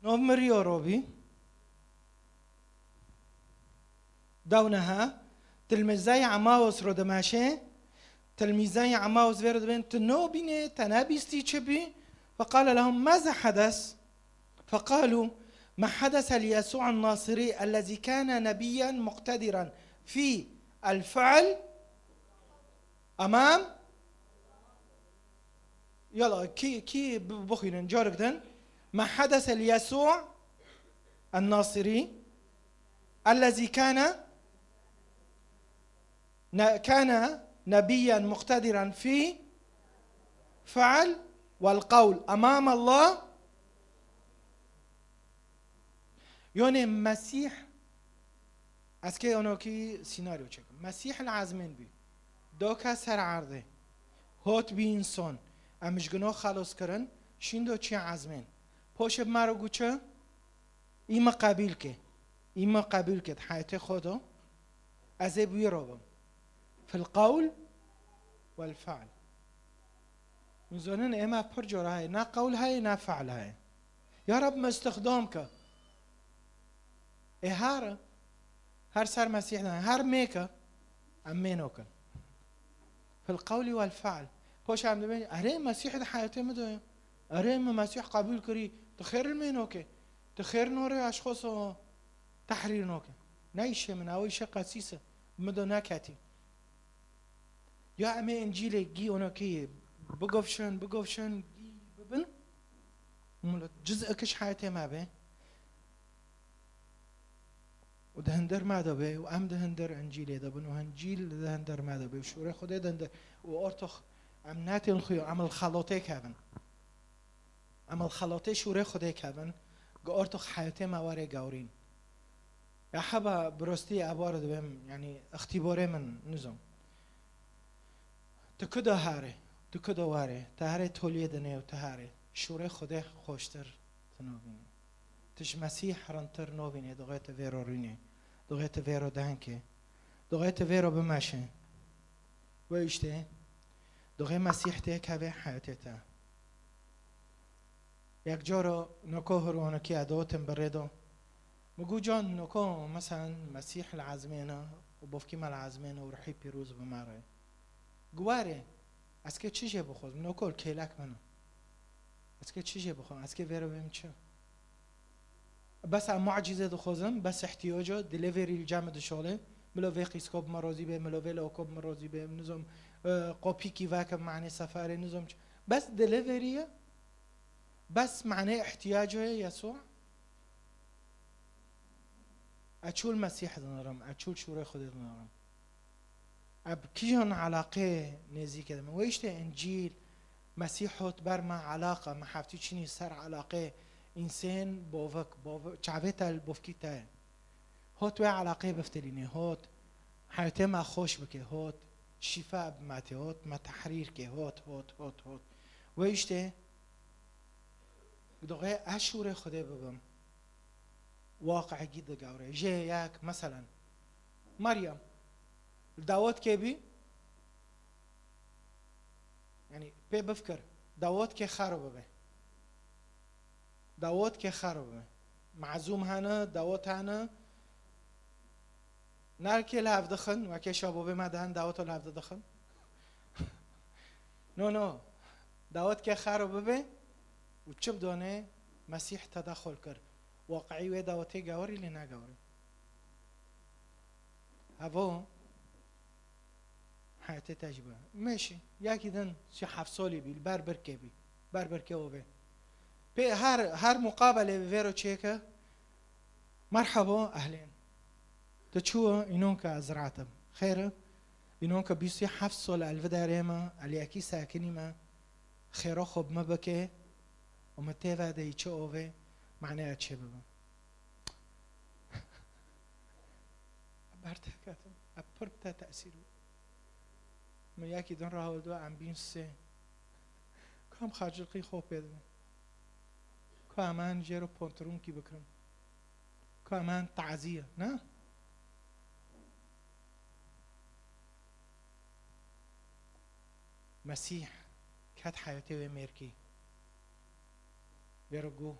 nov miriyo robî. Dewneha, tilmîzey Emaus ro dimeşê, tilmîzey Emaus vê ro dibên, tu nobînê, te nebîstî çi bî? Feqale lehum, maza hedes? Feqalû, ma hedese li Yesû'an Nasirî, ellezî kâne nebiyyen muqtediran fî el-fi'l emam. Yala, kî, kî bi-, bixwînin, carek din. Ma hedese li Yesû en-Nasirî, ellezî kâne, ne-, kâne nebiyyen muqtediran fî fi'l wel qawl emam Allah. Yonê Mesîh, ez kê onokî senaryo çêkim. Mesîh li ezmên bî. Doke ser erdê. Hot bî însan. Em ji gino xelos kirin. Şîn do çi ezmên. Poşê bi me re got çi? Î me qebîl ke. Î me qebîl ke di heyetê xwe do. Ez ê bi wî re bim. Fil qawl wel fi'l. Hûn zonin ême pir cor heye. Ne qawl heye, ne fi'l heye. Ya Reb me îstixdam ke. Ê her, her ser Mesîh de, her mêke, em mêno kin. Fil qewlî wel fe'l. Poş em dibên, erê Mesîh di heyatê min de ye. Erê min Mesîh qebûl kirî. Tu xêr li mêno ke. Tu xêr norê aşxoso tehrîr noke. Ne îşê min, ew îşê qesîs e. Min de neketî. Ya em ê Încîlê gî onokeyê bigofşin, bigofşin, gî bibin. Milet ciz'ekiş heyetê me be. Û di hindir me de be, û em di hindir Încîlê de bin, û Încîl di hindir me de be, û şûrê Xwedê di hindir, û ortox em netên xwe, em li xelotê kevin. Em li xelotê şûrê Xwedê kevin, gi ortox heyetê me were gewrîn. Ya heba bi rostî ewar dibêm, yanî îxtîborê min nizom. Tu ku de here, tu ku de were, tu here toliyê dinê û tu here. Şûrê Xwedê xweştir tu nobînî. Tu ji Mesîh rintir nobînê, doxê tu vêro rûnê, doxê tu vêro denkê, doxê tu vêro bimeşê. Wê îştê, doxê Mesîh tê kevê heyetê te. Yek coro noko hurwanokî edotin bi rê do. Mi got, can noko, meselen, Mesîh li ezmêne û bofkî me li ezmêne û ruhî pîroz bi me re. Guwarê, ez kê çi jê bixwazim? Noko li kêlek min e. Ez kê çi jê bixwazim? Ez kê vêre bêm çi? Bes em mucîze dixwazim, bes ihtiyaco, delivery li cem dişolê. Milo vê qîsko bi me rozî bê, milo vê loko bi me rozî bê, nizom, e, qopîkî vekim, manê seferê, nizom çi. Bes delivery ye. Bes manê ihtiyaco ye Yesû. Ez çûl Mesîh dinirim, ez çûl şûrê Xwedê dinirim. Ez bi kîjan elaqê nêzîkê de me? Wê îştê Încîl, Mesîh hot ber me elaqe, me heftî çinî ser elaqê însên bovik, bovik, çavê te li bovkî te ye. Hot wê elaqê biftilînê, hot heyatê me xweş bike, hot şîfa bi me tê, hot me tehrîr ke, hot, hot, hot, hot. Wê îştê, doxê ez şûrê Xwedê bibim. Waqegî digewre. Jê yek, meselen, Meryem, li dawet kê bî? Yanî, pê bifkir, dawet kê xero bibe. Dawet kê xero bibe. Mezûm hene, dawet hene. Nerkê li hev dixin, wekê şabovê me dihen, dawet li hev dixin. No, no. Dawet kê xero bibe û çi bidonê, Mesîh te daxil kir. Waqî wê dawetê gewirî lê negewirî. Hevo, heyetê te jî be. Mêşî, yekî din sî heft solî bî, li ber birkê bî. Ber birkê o bê. Pê her, her muqabelê bi vêro çêke, merhebo, ehlên. Tu çû, înon ke ez rahat im. Xêr e? Înon ke bîst û heft sol el viderê me, el yekî sekinî me, xêro xwe bi me bike û me tê vedeyî çi ovê, manaya çê bibe. Ber te ketim. Eb pir bi te tesîr bû. Min yekî din rahildo, em bîn sê. Kam xacilqî xwe pê dibin. Ku em an jê re pontirunkî bikirin. Ku em an taziye, ne? Mesîh ket heyatê wê mêrkî. Vê re got,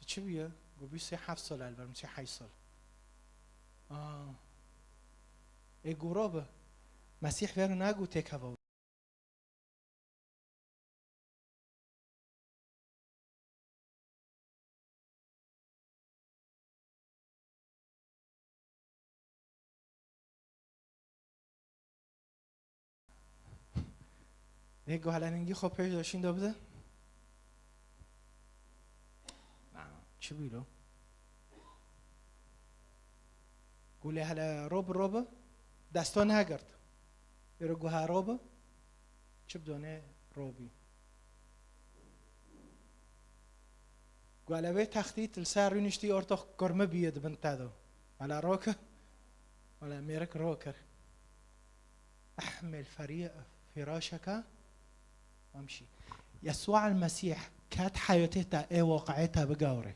tu çi bûye? Got, bîst û heft sal, el ber min sî heyş sal. Aa. Ê got, rabe. Mesîh vê re nagot têkeve. Ê got, hele ningî xwe pêş de şîn de bide. Na, çi bî lo? Got, lê hele robi, robi, desta negirt. Ê ro got, ha robi, çi bidone robî. Got, hele vê textî tu li ser rûniştî ortox kurmi bîye di bin te de. Hele rokir, hele mêrik rokir. Ehmil feri-, firaşeke, emşî. Yesûa el-Mesîh ket heyatê te, ê waqiê te bigawrê.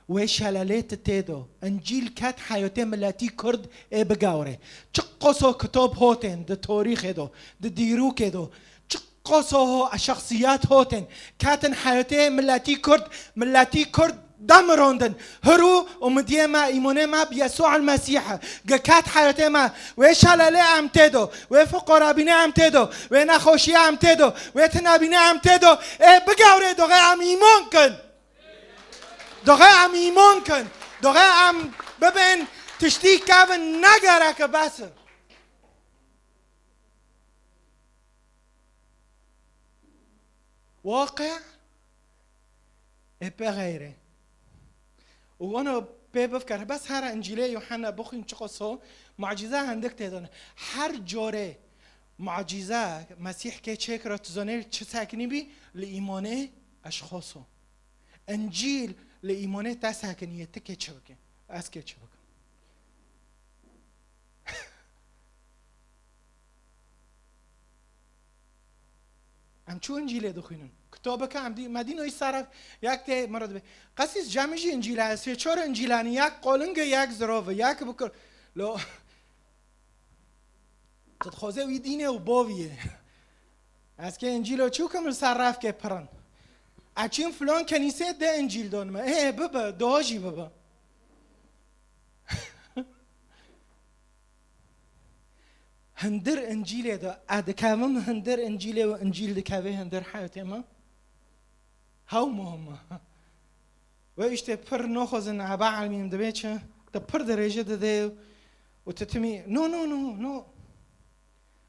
Wê şelalê tu tê do. Încîl ket heyatê miletî Kurd ê bigawrê. Çi qoso kitap hotên di torîxê do, di dîrokê do. Çi qoso ho-, şexsiyet hotên. Ketin heyatê miletî Kurd, miletî Kurd demirandin. Hiru umidiyê me, îmonê me bi Yesûa el-Mesîh e. Ge ket heyatê me. Wê şelalê em tê do. Wê fiqorabînê em tê do. Wê nexweşiyê em tê do. Wê tinabînê em tê do. Ê bigawrê doxê em îmon kin. Doxê em îmon kin. Doxê em bibên tiştî kevin negereke bes e. Waqe ê pê xeyr e. Û wana pê bifkere. Bes here Încîlê Yuhanna bixwîn çiqas o, mucîze hindik tê de ne. Her corê mucîze Mesîh kê çêkira, tu zanê li çi sekinî bî? Li îmanê eşxos o. Încîl li îmanê te sekiniye, tu kê çi bikî? Ez kê çi bikim? Em çû Încîlê dixwînin. Kitobeke em dî, me dîno îsaref, yek tê min re dibê. Qesîs cemî jî Încîl e, sê çar Încîlanî, yek qolinge, yek zirove, yek bikir. Lo, tu dixwazê wî dînê û boviyê. Ez kê Încîlo çû kim li ser refkê pirin. Ez çûm filan kenîsê de Încîl don me. Ê, bibe, doha jî bibe. Hindir Încîlê de, e, dikevim hindir Încîlê û Încîl dikeve hindir heyatê me. Hew muhim e. Wê îştê pir naxwazin eba elmî min dibê çi? Te pir dirêje dide û tu timî, no, no, no, no.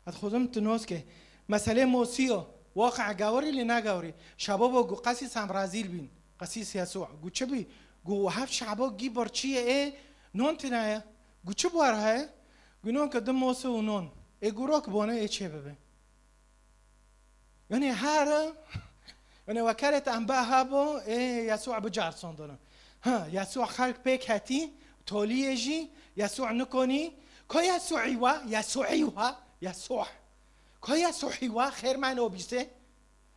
Ez dixwazim tu nas ke. Meselê Mosî yo. Waqe gawirî lê negawirî. Şebabo gu qesî sem rezîl bîn. Qesîs Yesû. Gu çi bî? Gu heft şebo gî birçiyê ê non tine ye. Gu çi bar heye? Gu non ke di mosî û non. Ê gu rok bone ê çê bibe. Yanî here, yanî wekelê te em behebo, ê Yesû bicarsandine. Ha, Yesû xelk pêk hetî, toliyê jî, Yesû nikonî. Ka Yesûî wa, Yesûî wa, Yesû. Ka Yesûî wa, xêr me no bîsê.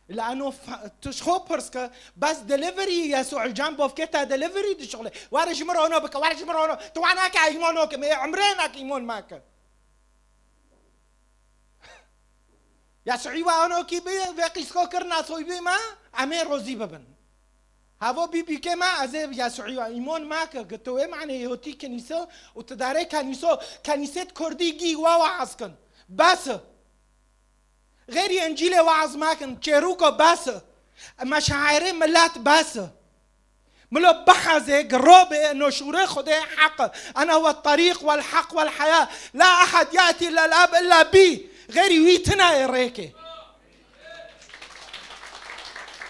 La eno fa-, tu ji xwe pirs ke, bes delivery Yesû can bovkê te delivery dişixule. Were ji min re ono bike, were ji min re ono. Tu wa nake îmon okim, ê umrê nake îmon make. Yesûî we anokî bi vê qîsko kirina soybî me, em ê rozî bibin. Havo bî bîkê me, ez ê Yesûî we îmon me ke, ke tu wê manê yotî kenîso û tu darê kenîso, kenîsêt kurdî gî we weaz kin. Bes e. Xêrî Încîlê weaz me kin, çêrûko bes e. Meşairê milet bes e. Milo bihezê, girobe, no şûrê Xwedê heq e. Ene we terîq wel heq wel heya. La ehed yatî lel ab illa bî. Xêrî wî tine ye rêkê.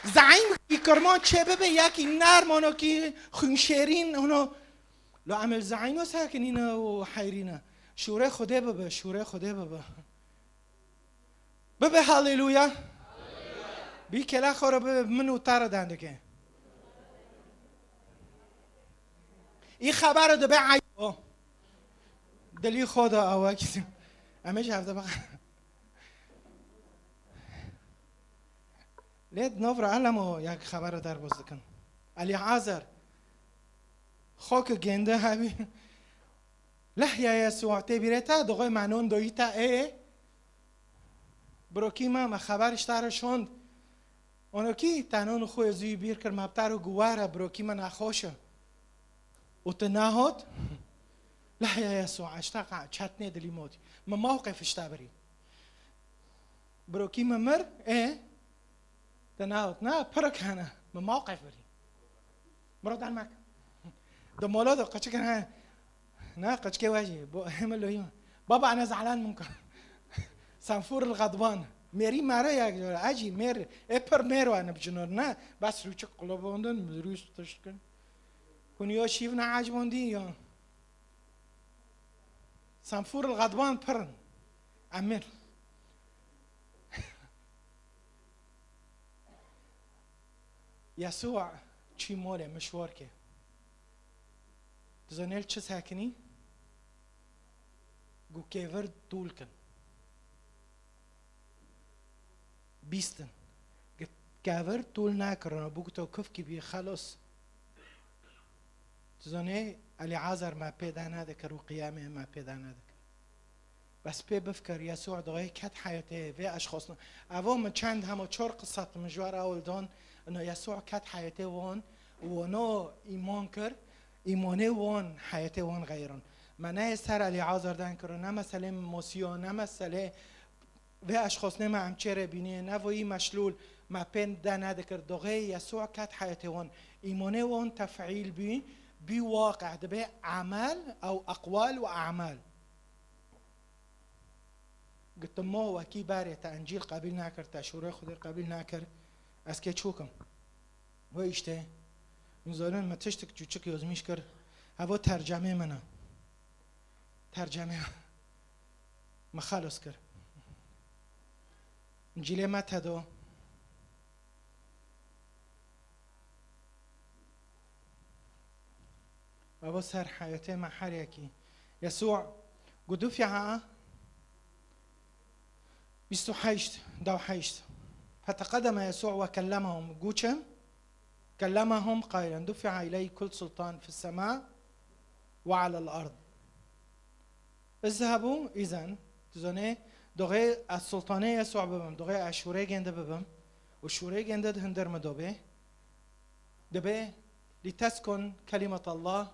Zeîmkî kirman çê bibe, yekî nerm, onokî xwînşêrîn, ono. La em li zeîno sekinîne û heyrîne. Şûrê Xwedê bibe, şûrê Xwedê bibe. Bibe haleluya. Bî kela xwe re bibe, min û te re dendike. Î xebere dibe eyb o. Dilî xwe de awa kî. Em ê ji hev de bixe. Lê di nav re elemo yek xebere derbas dikin. Elî Azer. Xwe ki gênde hebî. Lehya Yesûa tê bîrê te, dixwe menon doyî te ê. Birokî me, me xeber ji te re şond. Onokî te nûn xwe zû bîr kir, me bi te re got were, birokî me nexweş e. Û tu nehot? La ya Yesû, eşteqa çetnê dilî motî. Me mewqif ji te birî. Birokî me mir, ê? Te nehot, na, pirik hene. Me mewqif birî. Miro dermek. Di mola de qeçik hene. Na, qeçikê we jî. Bo, heme loyî me. Baba, ana zehlan mumkin. Senfûr il gadban. Mêrî mare ya, ecî mêr, ê pir mêr wa ne bijinor, ne? Bes rûçik qulobondin, rûs tişkin. Kun yo şîv ne acibondî yo. Senfûr il gadban pirin. Emir. Yesû çî molê mişwarkê. Dizanê li çi sekinî? Gu kêvir tûl kin. Bîstin. Gu kevir tûl nekirina, bû ku to kufkî bî xelos. Dizanê Elîazar me pê de nedikir û qiyamê me pê de nedikir. Bes pê bifikir, Yesû doyê ket heyetê vê eşxosna. Evo min çend hema çor qisat min ji we re ewil dan, ino Yesû ket heyetê wan û wano îman kir, îmanê wan heyetê wan xeyirin. Me neyê ser Elîazar den kirin, ne meselê Mosiyo, ne meselê vê eşxosnê me em çê re bînî, ne voyî meşlûl me pê de nedikir. Doxê Yesû ket heyetê wan. Îmanê wan tefîl bî, bî waqe, dibe emel ew eqwal û emel. Gitimo wekî berê te Encîl qebîl nekir, te şûrê Xwedê qebîl nekir, ez kê çûkim. Wê îşte, min zanin me tiştik çûçik yozmîş kir, hevo tercemê min e. Tercemê min xelos kir. Încîlê me te do. Baba ser heyetê me her yekî. Yesû got du fiha bîst û heşt, da û heşt. Feteqedeme Yesû ve kellemehum. Got çi? Kellemehum qailen, dufi'a iley kul sultan fis sema ve alel ard. Izhebu izen, tu zonê, doxê ez sultanê Yesû bibim, doxê ez şûrê gêndî bibim û şûrê gêndî di hundir min do bê. Dibe, li teskun kelimetallah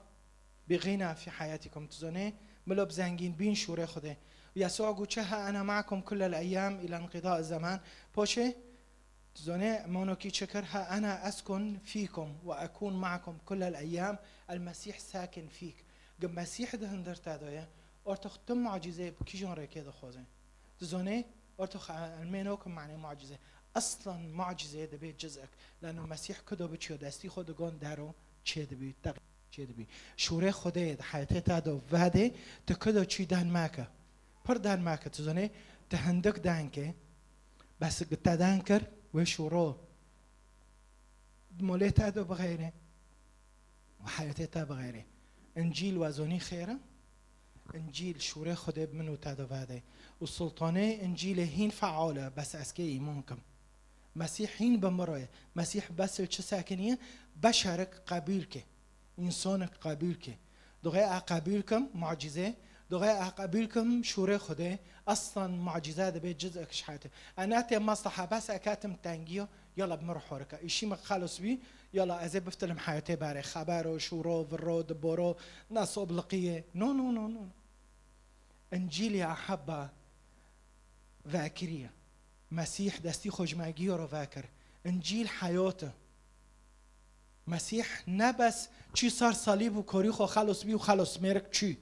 bi gina fi hayatikum. Tu zonê, milo bi zengîn bîn şûrê Xwedê. Yesû got çi, ha ena ma'akum kullel eyyam ila inqida zaman. Poşê, tu zonê, mano kî çi kir, ha ena eskun fikum ve ekun ma'akum kullel eyyam. El Mesîh sakin fîk. Gi Mesîh di hundir te de ye, ortox tu mucîzeyê bi kîjan rêkê dixwaze? Tu zonê, ortox elmêno ku manê mucîze. Aslan mucîzeyê dibe cizek. Leno Mesîh ku do biçiyo destî xwe digon dero çê dibî, teq çê dibî. Şûrê Xwedê di heyetê te do vedê, tu ku do çî den meke. Pir den meke, tu zonê, tu hindik den ke, bes gi te den kir, wê şûro di molê te do bixêre. Û heyetê te bixêre. Încîl we zonî xêr e? Încîl şûrê Xwedê bi min û te de vede. Û sultanê Încîlê hîn feal e, bes ez kê îman kim. Mesîh hîn bi min re ye. Mesîh bes li çi sekiniye? Beşerik qebûl ke. Însanik qebûl ke. Doxê e qebûl kim, mucîze. Doxê e qebûl kim, şûrê Xwedê. Aslan mucîze dibe cizek ji heyetê. E ne tê mesleha, bes e ketim tengiyo, yala bi min re horike. Îşî min xelos bî, yala ez ê biftilim heyetê berê. Xebero, şûro, viro, diboro, nesobliqiyê. No, no, no, no. Încîlê ehebba vekiriye. Mesîh destî xwe ji me giyo re vekir. Încîl heyat e. Mesîh ne bes çî ser salîb û korî xwe xelos bî û xelos mêrik çû.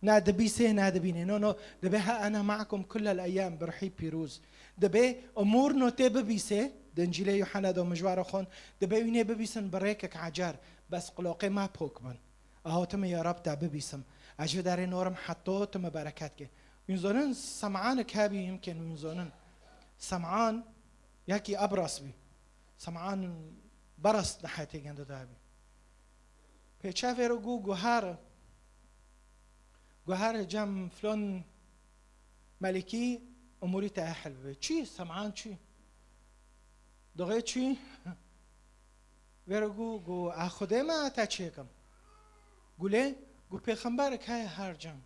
Ne dibîsê, ne dibînê. No, no. Dibe ha ena ma'akum kullel eyyam bi ruhî pîroz. Dibe umûr no tê bibîsê, di Încîlê Yuhanna de min ji we re xwend, dibe wînê bibîsin bi rêkek ecer, bes quloqê me pok bin. Aho tu min ya Rab te bibîsim. Ez ji derê norim heto tu min bereket ke. Wîn zonin Sem'anik hebî yimkin wîn zonin. Sem'an yekî ebras bî. Sem'an beras di heyetê gende de hebî. Pêçe vêro gu guher, guher cem flon melikî umurî te ehil bibe. Çi? Sem'an çi? Doxê çi? Vêro gu, gu, a Xwedê me te çêkim. Gulê, gu pêxemberek heye her cem.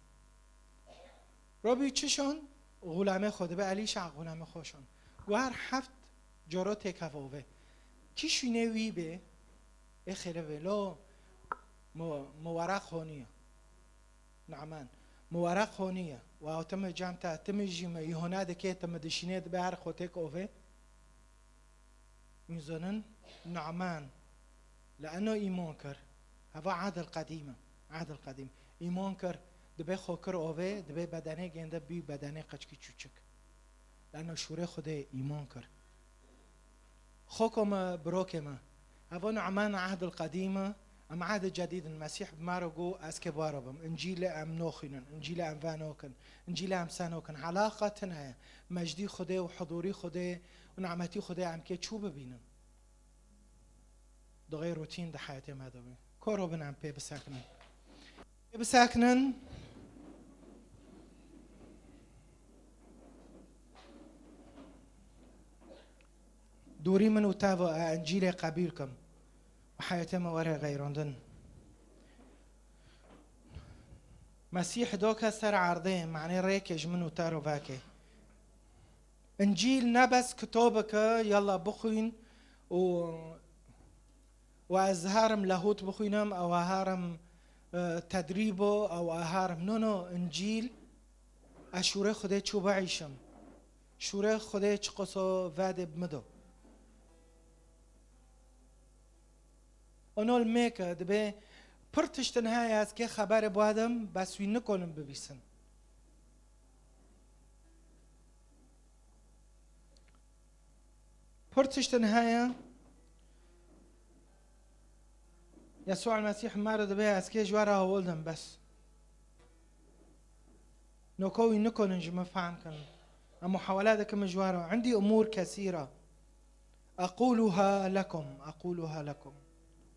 Robî çi şon? Xulamê xwe dibe Elîşa xulamê xwe şon. Got her heft coro têkev ovê. Kî şûnê wî bê, ê xêle bê. Lo mu-, muweraq honî ye. Nu'man. Muweraq honî ye. Wa tu mi cem te, tu mi jî mi, Yûhena dike, tu mi dişînê dibe her xwe têk ovê. Hûn zanin Nu'man, le'eno îman kir, heva ehdil qedîm e, ehdil qedîm. Îman kir, dibê xwe kir ovê, dibê bedenê gênde bî bedenê qeçkî çûçik. Le'eno şûrê Xwedê îman kir. Xoko me, birokê me, heva Nu'man ehdil qedîm e, em ehdê cedîd in. Mesîh bi me re got, ez kê bi we re bim. Încîlê em noxwînin, Încîlê em venokin, Încîlê em senokin. Helaqa tune ye. Mejdî Xwedê û hudûrî Xwedê û ni'metî Xwedê em kê çû bibînin. Duxê rûtîn di heyetê me de bî. Koro bin em pê bisekinin. Pê bisekinin. Dûrî min û te ve, e, Încîlê qebîl kim. Û heyetê me were xeyrandin. Mesîh doke ser erdê, manê rêkê ji min û te re veke. Încîl ne bes kitobek e, yalla bixwîn û, û ez herim lehût bixwînim, ew herim, e, tedrîbo, ew herim. No, no, Încîl, ez şûrê Xwedê çû biîşim. Şûrê Xwedê çiqaso vedê bi min do. Ono li mêke dibê pir tiştin heye ez kê xeberê bidim, bes wî nikonin bibîsin. Pir tiştin heye Yesû Mesîh me re dibê ez kê ji we re hewil dim, bes. Noko wî nikonin ji min fehm kin. Em muhawele dikim ji we re. عندي أمور كثيرة أقولها لكم، أقولها لكم،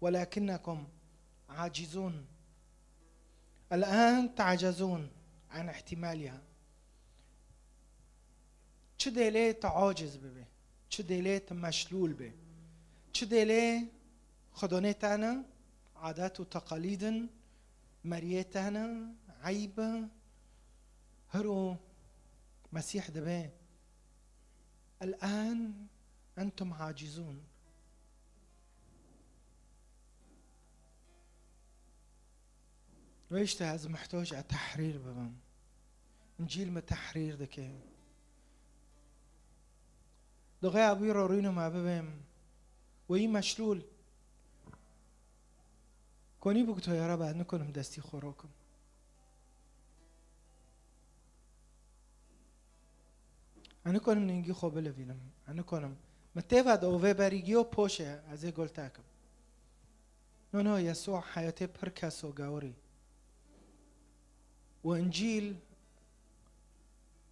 ولكنكم عاجزون. الآن تعجزون عن احتمالها. Çi dêlê tu aciz bibê, çi dêlê tu meşlûl bê, çi dêlê xwedonê te ne, adet û teqalîd in, meriyê te ne, eyb e, hiro Mesîh dibê, الآن أنتم عاجزون. Wê işte ez mihtoc e tehrîr bibim. Încîl me tehrîr dike. Duxê ebî rorîno me bibêm. Weyî meşlûl. Konî bû to ya Rab, ez nikonim destî xwe rokim. Ez nikonim ningî xwe bilivînim. Ez nikonim. Me têva de ovê berî giyo poşe, ez ê gol tekim. No, no, Yesû heyetê pir keso gewrî. Û Încîl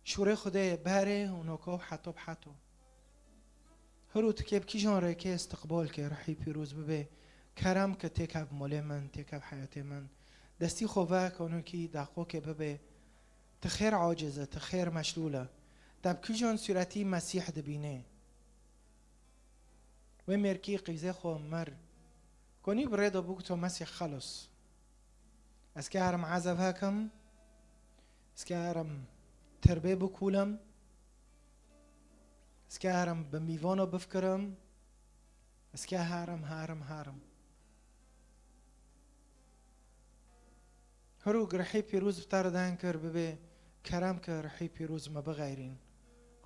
şûrê Xwedê ye berê û noko heto bi heto. Hiro tu kê bi kîjan rêkê istiqbal ke, Ruhî Pîroz bibe, kerem ke têkev molê min, têkev heyetê min. Destî xwe veke û nokî daqokê bibe, tu xêr aciz e, tu xêr meşlûl e. Te bi kîjan sûretî Mesîh dibînê? Wê mêrkî qîzê xwe mir. Konî bi rê de bû ku to Mesîh xelos. Ez ke herim ezev hekim, ez ke herim tirbê bikûlim, ez ke herim bi mîvano bifikirim, ez ke herim, herim, herim. Hiro Ruhî Pîroz bi te re deng kir, bibê kerem ke Ruhî Pîroz me bixeyrîn.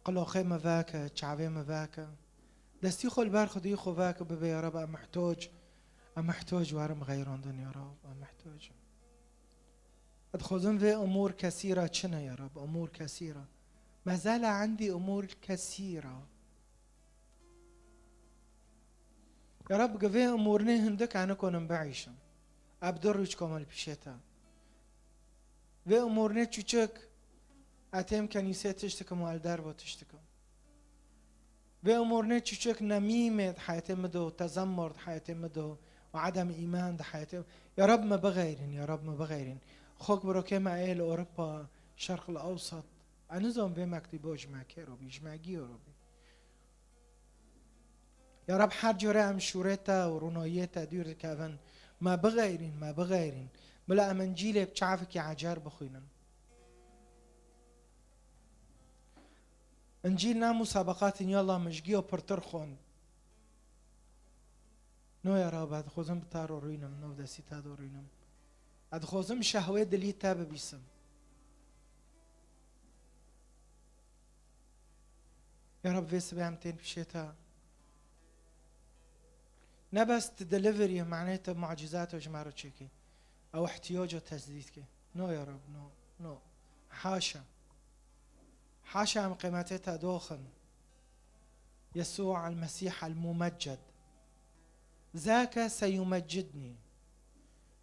Qiloxê me veke, çavê me veke. Destî xwe li ber Xwedî xwe veke, bibê ya Rab, em mihtoc, em mihtoc werim xeyrandin ya Rab, em mihtoc. Dixwazim vê umûr kesîra çi ne ya Rab, umûr kesîra. Mezale endî umûr kesîra. Ya Rab, gi vê umûrnê hindik ez nikonim biîşim. Ez bi du rûç komel pîşê te. Vê umûrnê çûçik, ez têm kenîsê tiştikim û ez li derve tiştikim. Vê umûrnê çûçik nemîmê di heyetê min de û tezemmur di heyetê min de û edem îman di heyetê. Ya Rab, me bixeyrîn, ya Rab, me bixeyrîn. Xok birokê me ê li Ewropa, Şerq el Ewsat. Ez nizam vê mektîbo ji me kê robî, ji me giyo robî. Ya Rab, her cure em şûrê te û rûnayiyê te dûr dikevin. Me bixeyrîn, me bixeyrîn. Bila em Încîlê bi çavekî ecer bixwînin. Încîl na musabeqatên yalla mijgiyo pirtir xwend. No ya Rab, ez dixwazim bi te re rûnim, no destî te de rûnim. Ez dixwazim şehwê dilî te bibîsim. Ya Rab, vê sibê em tên pişê te. Ne bes tu delivery, manê tu mucîzat ji me re çêkî. Ew ihtiyaca tesdît ke. No ya Rab, no, no. Haşa. Haşa em qîmetê te doxin. Yesû el-Mesîh el-Mumecced. Zake seyumecidnî.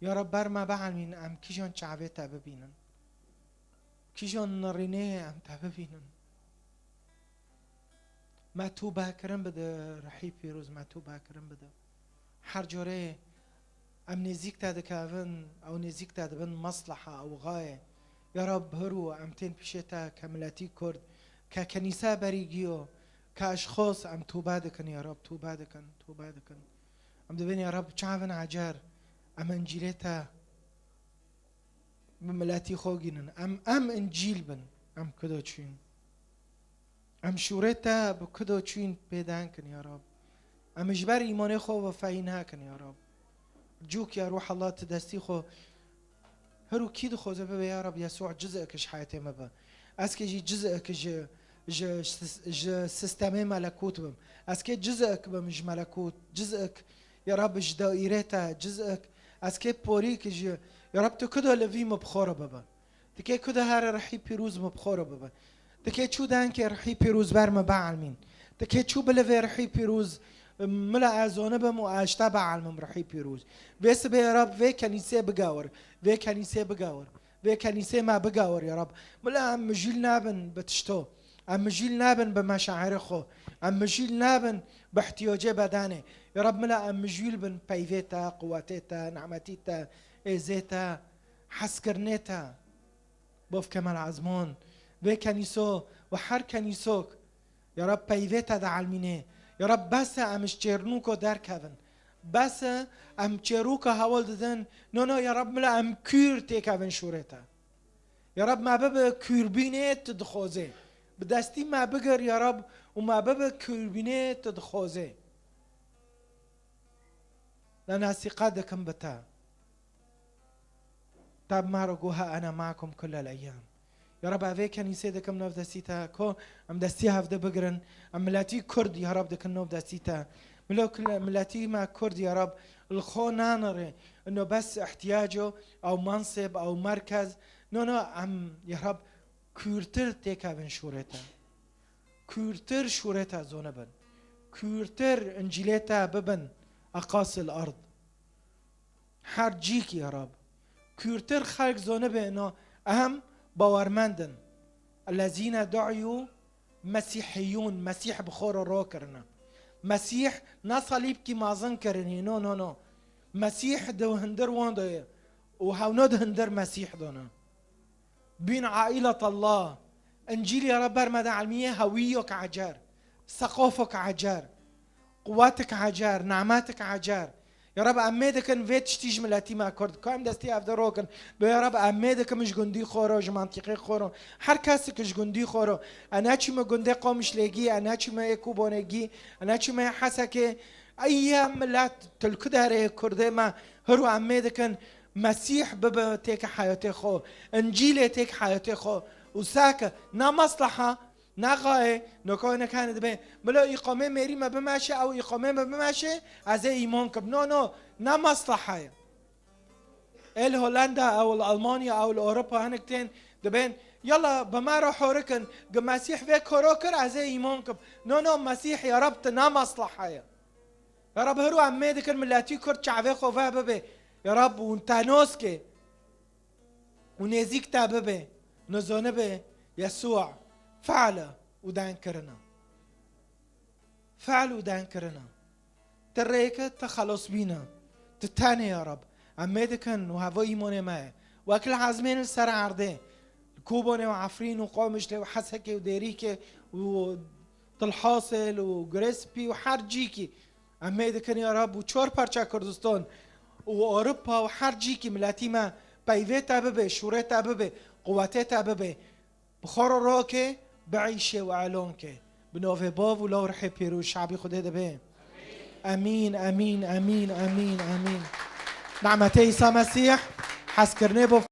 Ya Rab, ber me bielmîn em kîjan çavê te bibînin. Kîjan nirînê em te bibînin. Me tûbekirin bide, Rihî Pîroz, me tûbekirin bide. Her corê em nêzîk te dikevin, ew nêzîk te dibin mesleha ew xayê. Ya Rab, hirû em tên pişê te ke miletî Kurd, ke kenîse berî giyo, ke eşxos em tûbe dikin, ya Rab, tûbe dikin, tûbe dikin. Em dibên, ya Rab, çavin ecer, em încîlê te bi miletî xwe gînin. Em, em încîl bin, em kudo çûn. Em şûrê te bi kudo çûn pê deng kin, ya Rab. Em ji ber îmanê xwe wefayî nakin, ya Rab. Cûk ya Ruh Allah tu destî xwe. Her û kî dixwaze bibe, ya Rab, Yesû cizek ji heyatê me be. Ez kê jî cizek ji, ji, ji sistemê melekût bim. Ez kê cizek bim ji melekût, cizek, ya Rab, ji daîrê te, cizek. Ez kê porîk ji, ya Rab, tu kudo li vî me bi xwe re bibe. Tikê ku de here Rihî Pîroz me bi xwe re bibe. Tikê çû denkê Rihî Pîroz ber me bielmîn. Tikê çû bilivê Rihî Pîroz, mila ez zonibim û ez ji te bielmim Rihî Pîroz. Vê sibê ya Rab vê kenîsê bigawir. Vê kenîsê bigawir. Vê kenîsê me bigawir ya Rab. Mila em mijûl nabin bi tişto. Em mijûl nabin bi meşairê xwe. Em mijûl nabin bi ihtiyacê bedanê. Ya Rab mila em mijûl bin peyvê te, quwetê te, nimetî te, êzê te, hezkirinê te. Bof Kemal Azmon, vê kenîso û her kenîsok, ya Rab peyvê te de elmînê. Ya Rab bes e em ji çêrnûko derkevin. Bes e em çêrûka hewl didin. No, no, ya Rab mila em kûr têkevin şûrê te. Ya Rab me bibe kûrbînê tu dixwazê. Bi destî me bigir ya Rab û me bibe kûrbînê tu dixwazê. Lena sîqet dikim bi te. Te bi me re got, "Ha ene makum kullel eyyam." Ya Rab, evê kenîsê dikim nav destî te, ko em destî hevde bigirin, em miletî Kurd, ya Rab, dikin nav destî te. Milo kule-, miletî me Kurd, ya Rab, li xwe nanirê. Ino bes ihtiyaco, ew mansêb, ew merkez. No, no, em, ya Rab, kûrtir têkevin şûrê te. Kûrtir şûrê te zonibin. Kûrtir încîlê te bibin eqasil ard. Her cîkî ya Rab. Kûrtir xelk zonibe ino em bawermend in. Ellezîne du'yû mesîhiyûn, Mesîh bi xwe re ro kirine. Mesîh ne salîbkî mezin kirinî, no, no, no. Mesîh di hundir wan de ye û hewno di hundir Mesîh de ne. Bîn aîlet Allah. Încîl ya Rab ber me de elmîye hewîyok ecer, seqofok ecer, quwetik ecer, nemetik ecer. Ya Rab, em mê dikin vê tiştî ji miletî me Kurd. Ka em destî hevde rokin. Do ya Rab, em mê dikim ji gundî xwe ro, ji mantîqê xwe ro. Her kesik ji gundî xwe ro. E neçîme gundê Qamişlêgî, e neçîme yê Kûbonêgî, e neçîme yê Hesekê. Ey ya milet, tu li ku derê Kurdê me, hiru em mê dikin, Mesîh bibe têk heyatê xwe, Încîlê têk heyatê xwe. Û sake, na mesleha, na xayê, noka wê nekane dibe, milo îqamê mêrî me bimeşe, ew îqamê me bimeşe, ez ê îman kim. No, no, na mesleha ye. Ê li Hollanda, ew li Almanya, ew li Ewropa hinek tên dibên, yala bi me re horikin, gi Mesîh vê koro kir, ez ê îman kim. No, no, Mesîh ya Rab tu na mesleha ye. Ya Rab, hiru em mê dikin miletî Kurd çavê xwe ve bibe. Ya Rab, hûn te noz ke û nêzîk te bibe. Nizanibe Yesûa fe'le û deng kirine. Fe'l û deng kirine. Ti rêke, ti xelasbîne. Ti tenê ya Rab. Em mê dikin û heva îmanê me ye. Wek li ezmên li ser erdê. Li Kobanê û Efrîn û Qamişlê û Hesekê û Dêrîkê û Tilhasê û Gurê Spî û her cîkî. Em mê dikin ya Rab û çar parça Kurdistan û Ewropa û her cîkî miletî me peyvê te bibe, şûrê te bibe, quwetê te bibe. Bi xwe re roke biîşe û elon ke. Bi navê Bav û Law Rihê Pîroz şabî Xwedê dibê. Emîn, emîn, emîn, emîn, emîn. Nemetê Îsa Mesîh, hezkirinê bo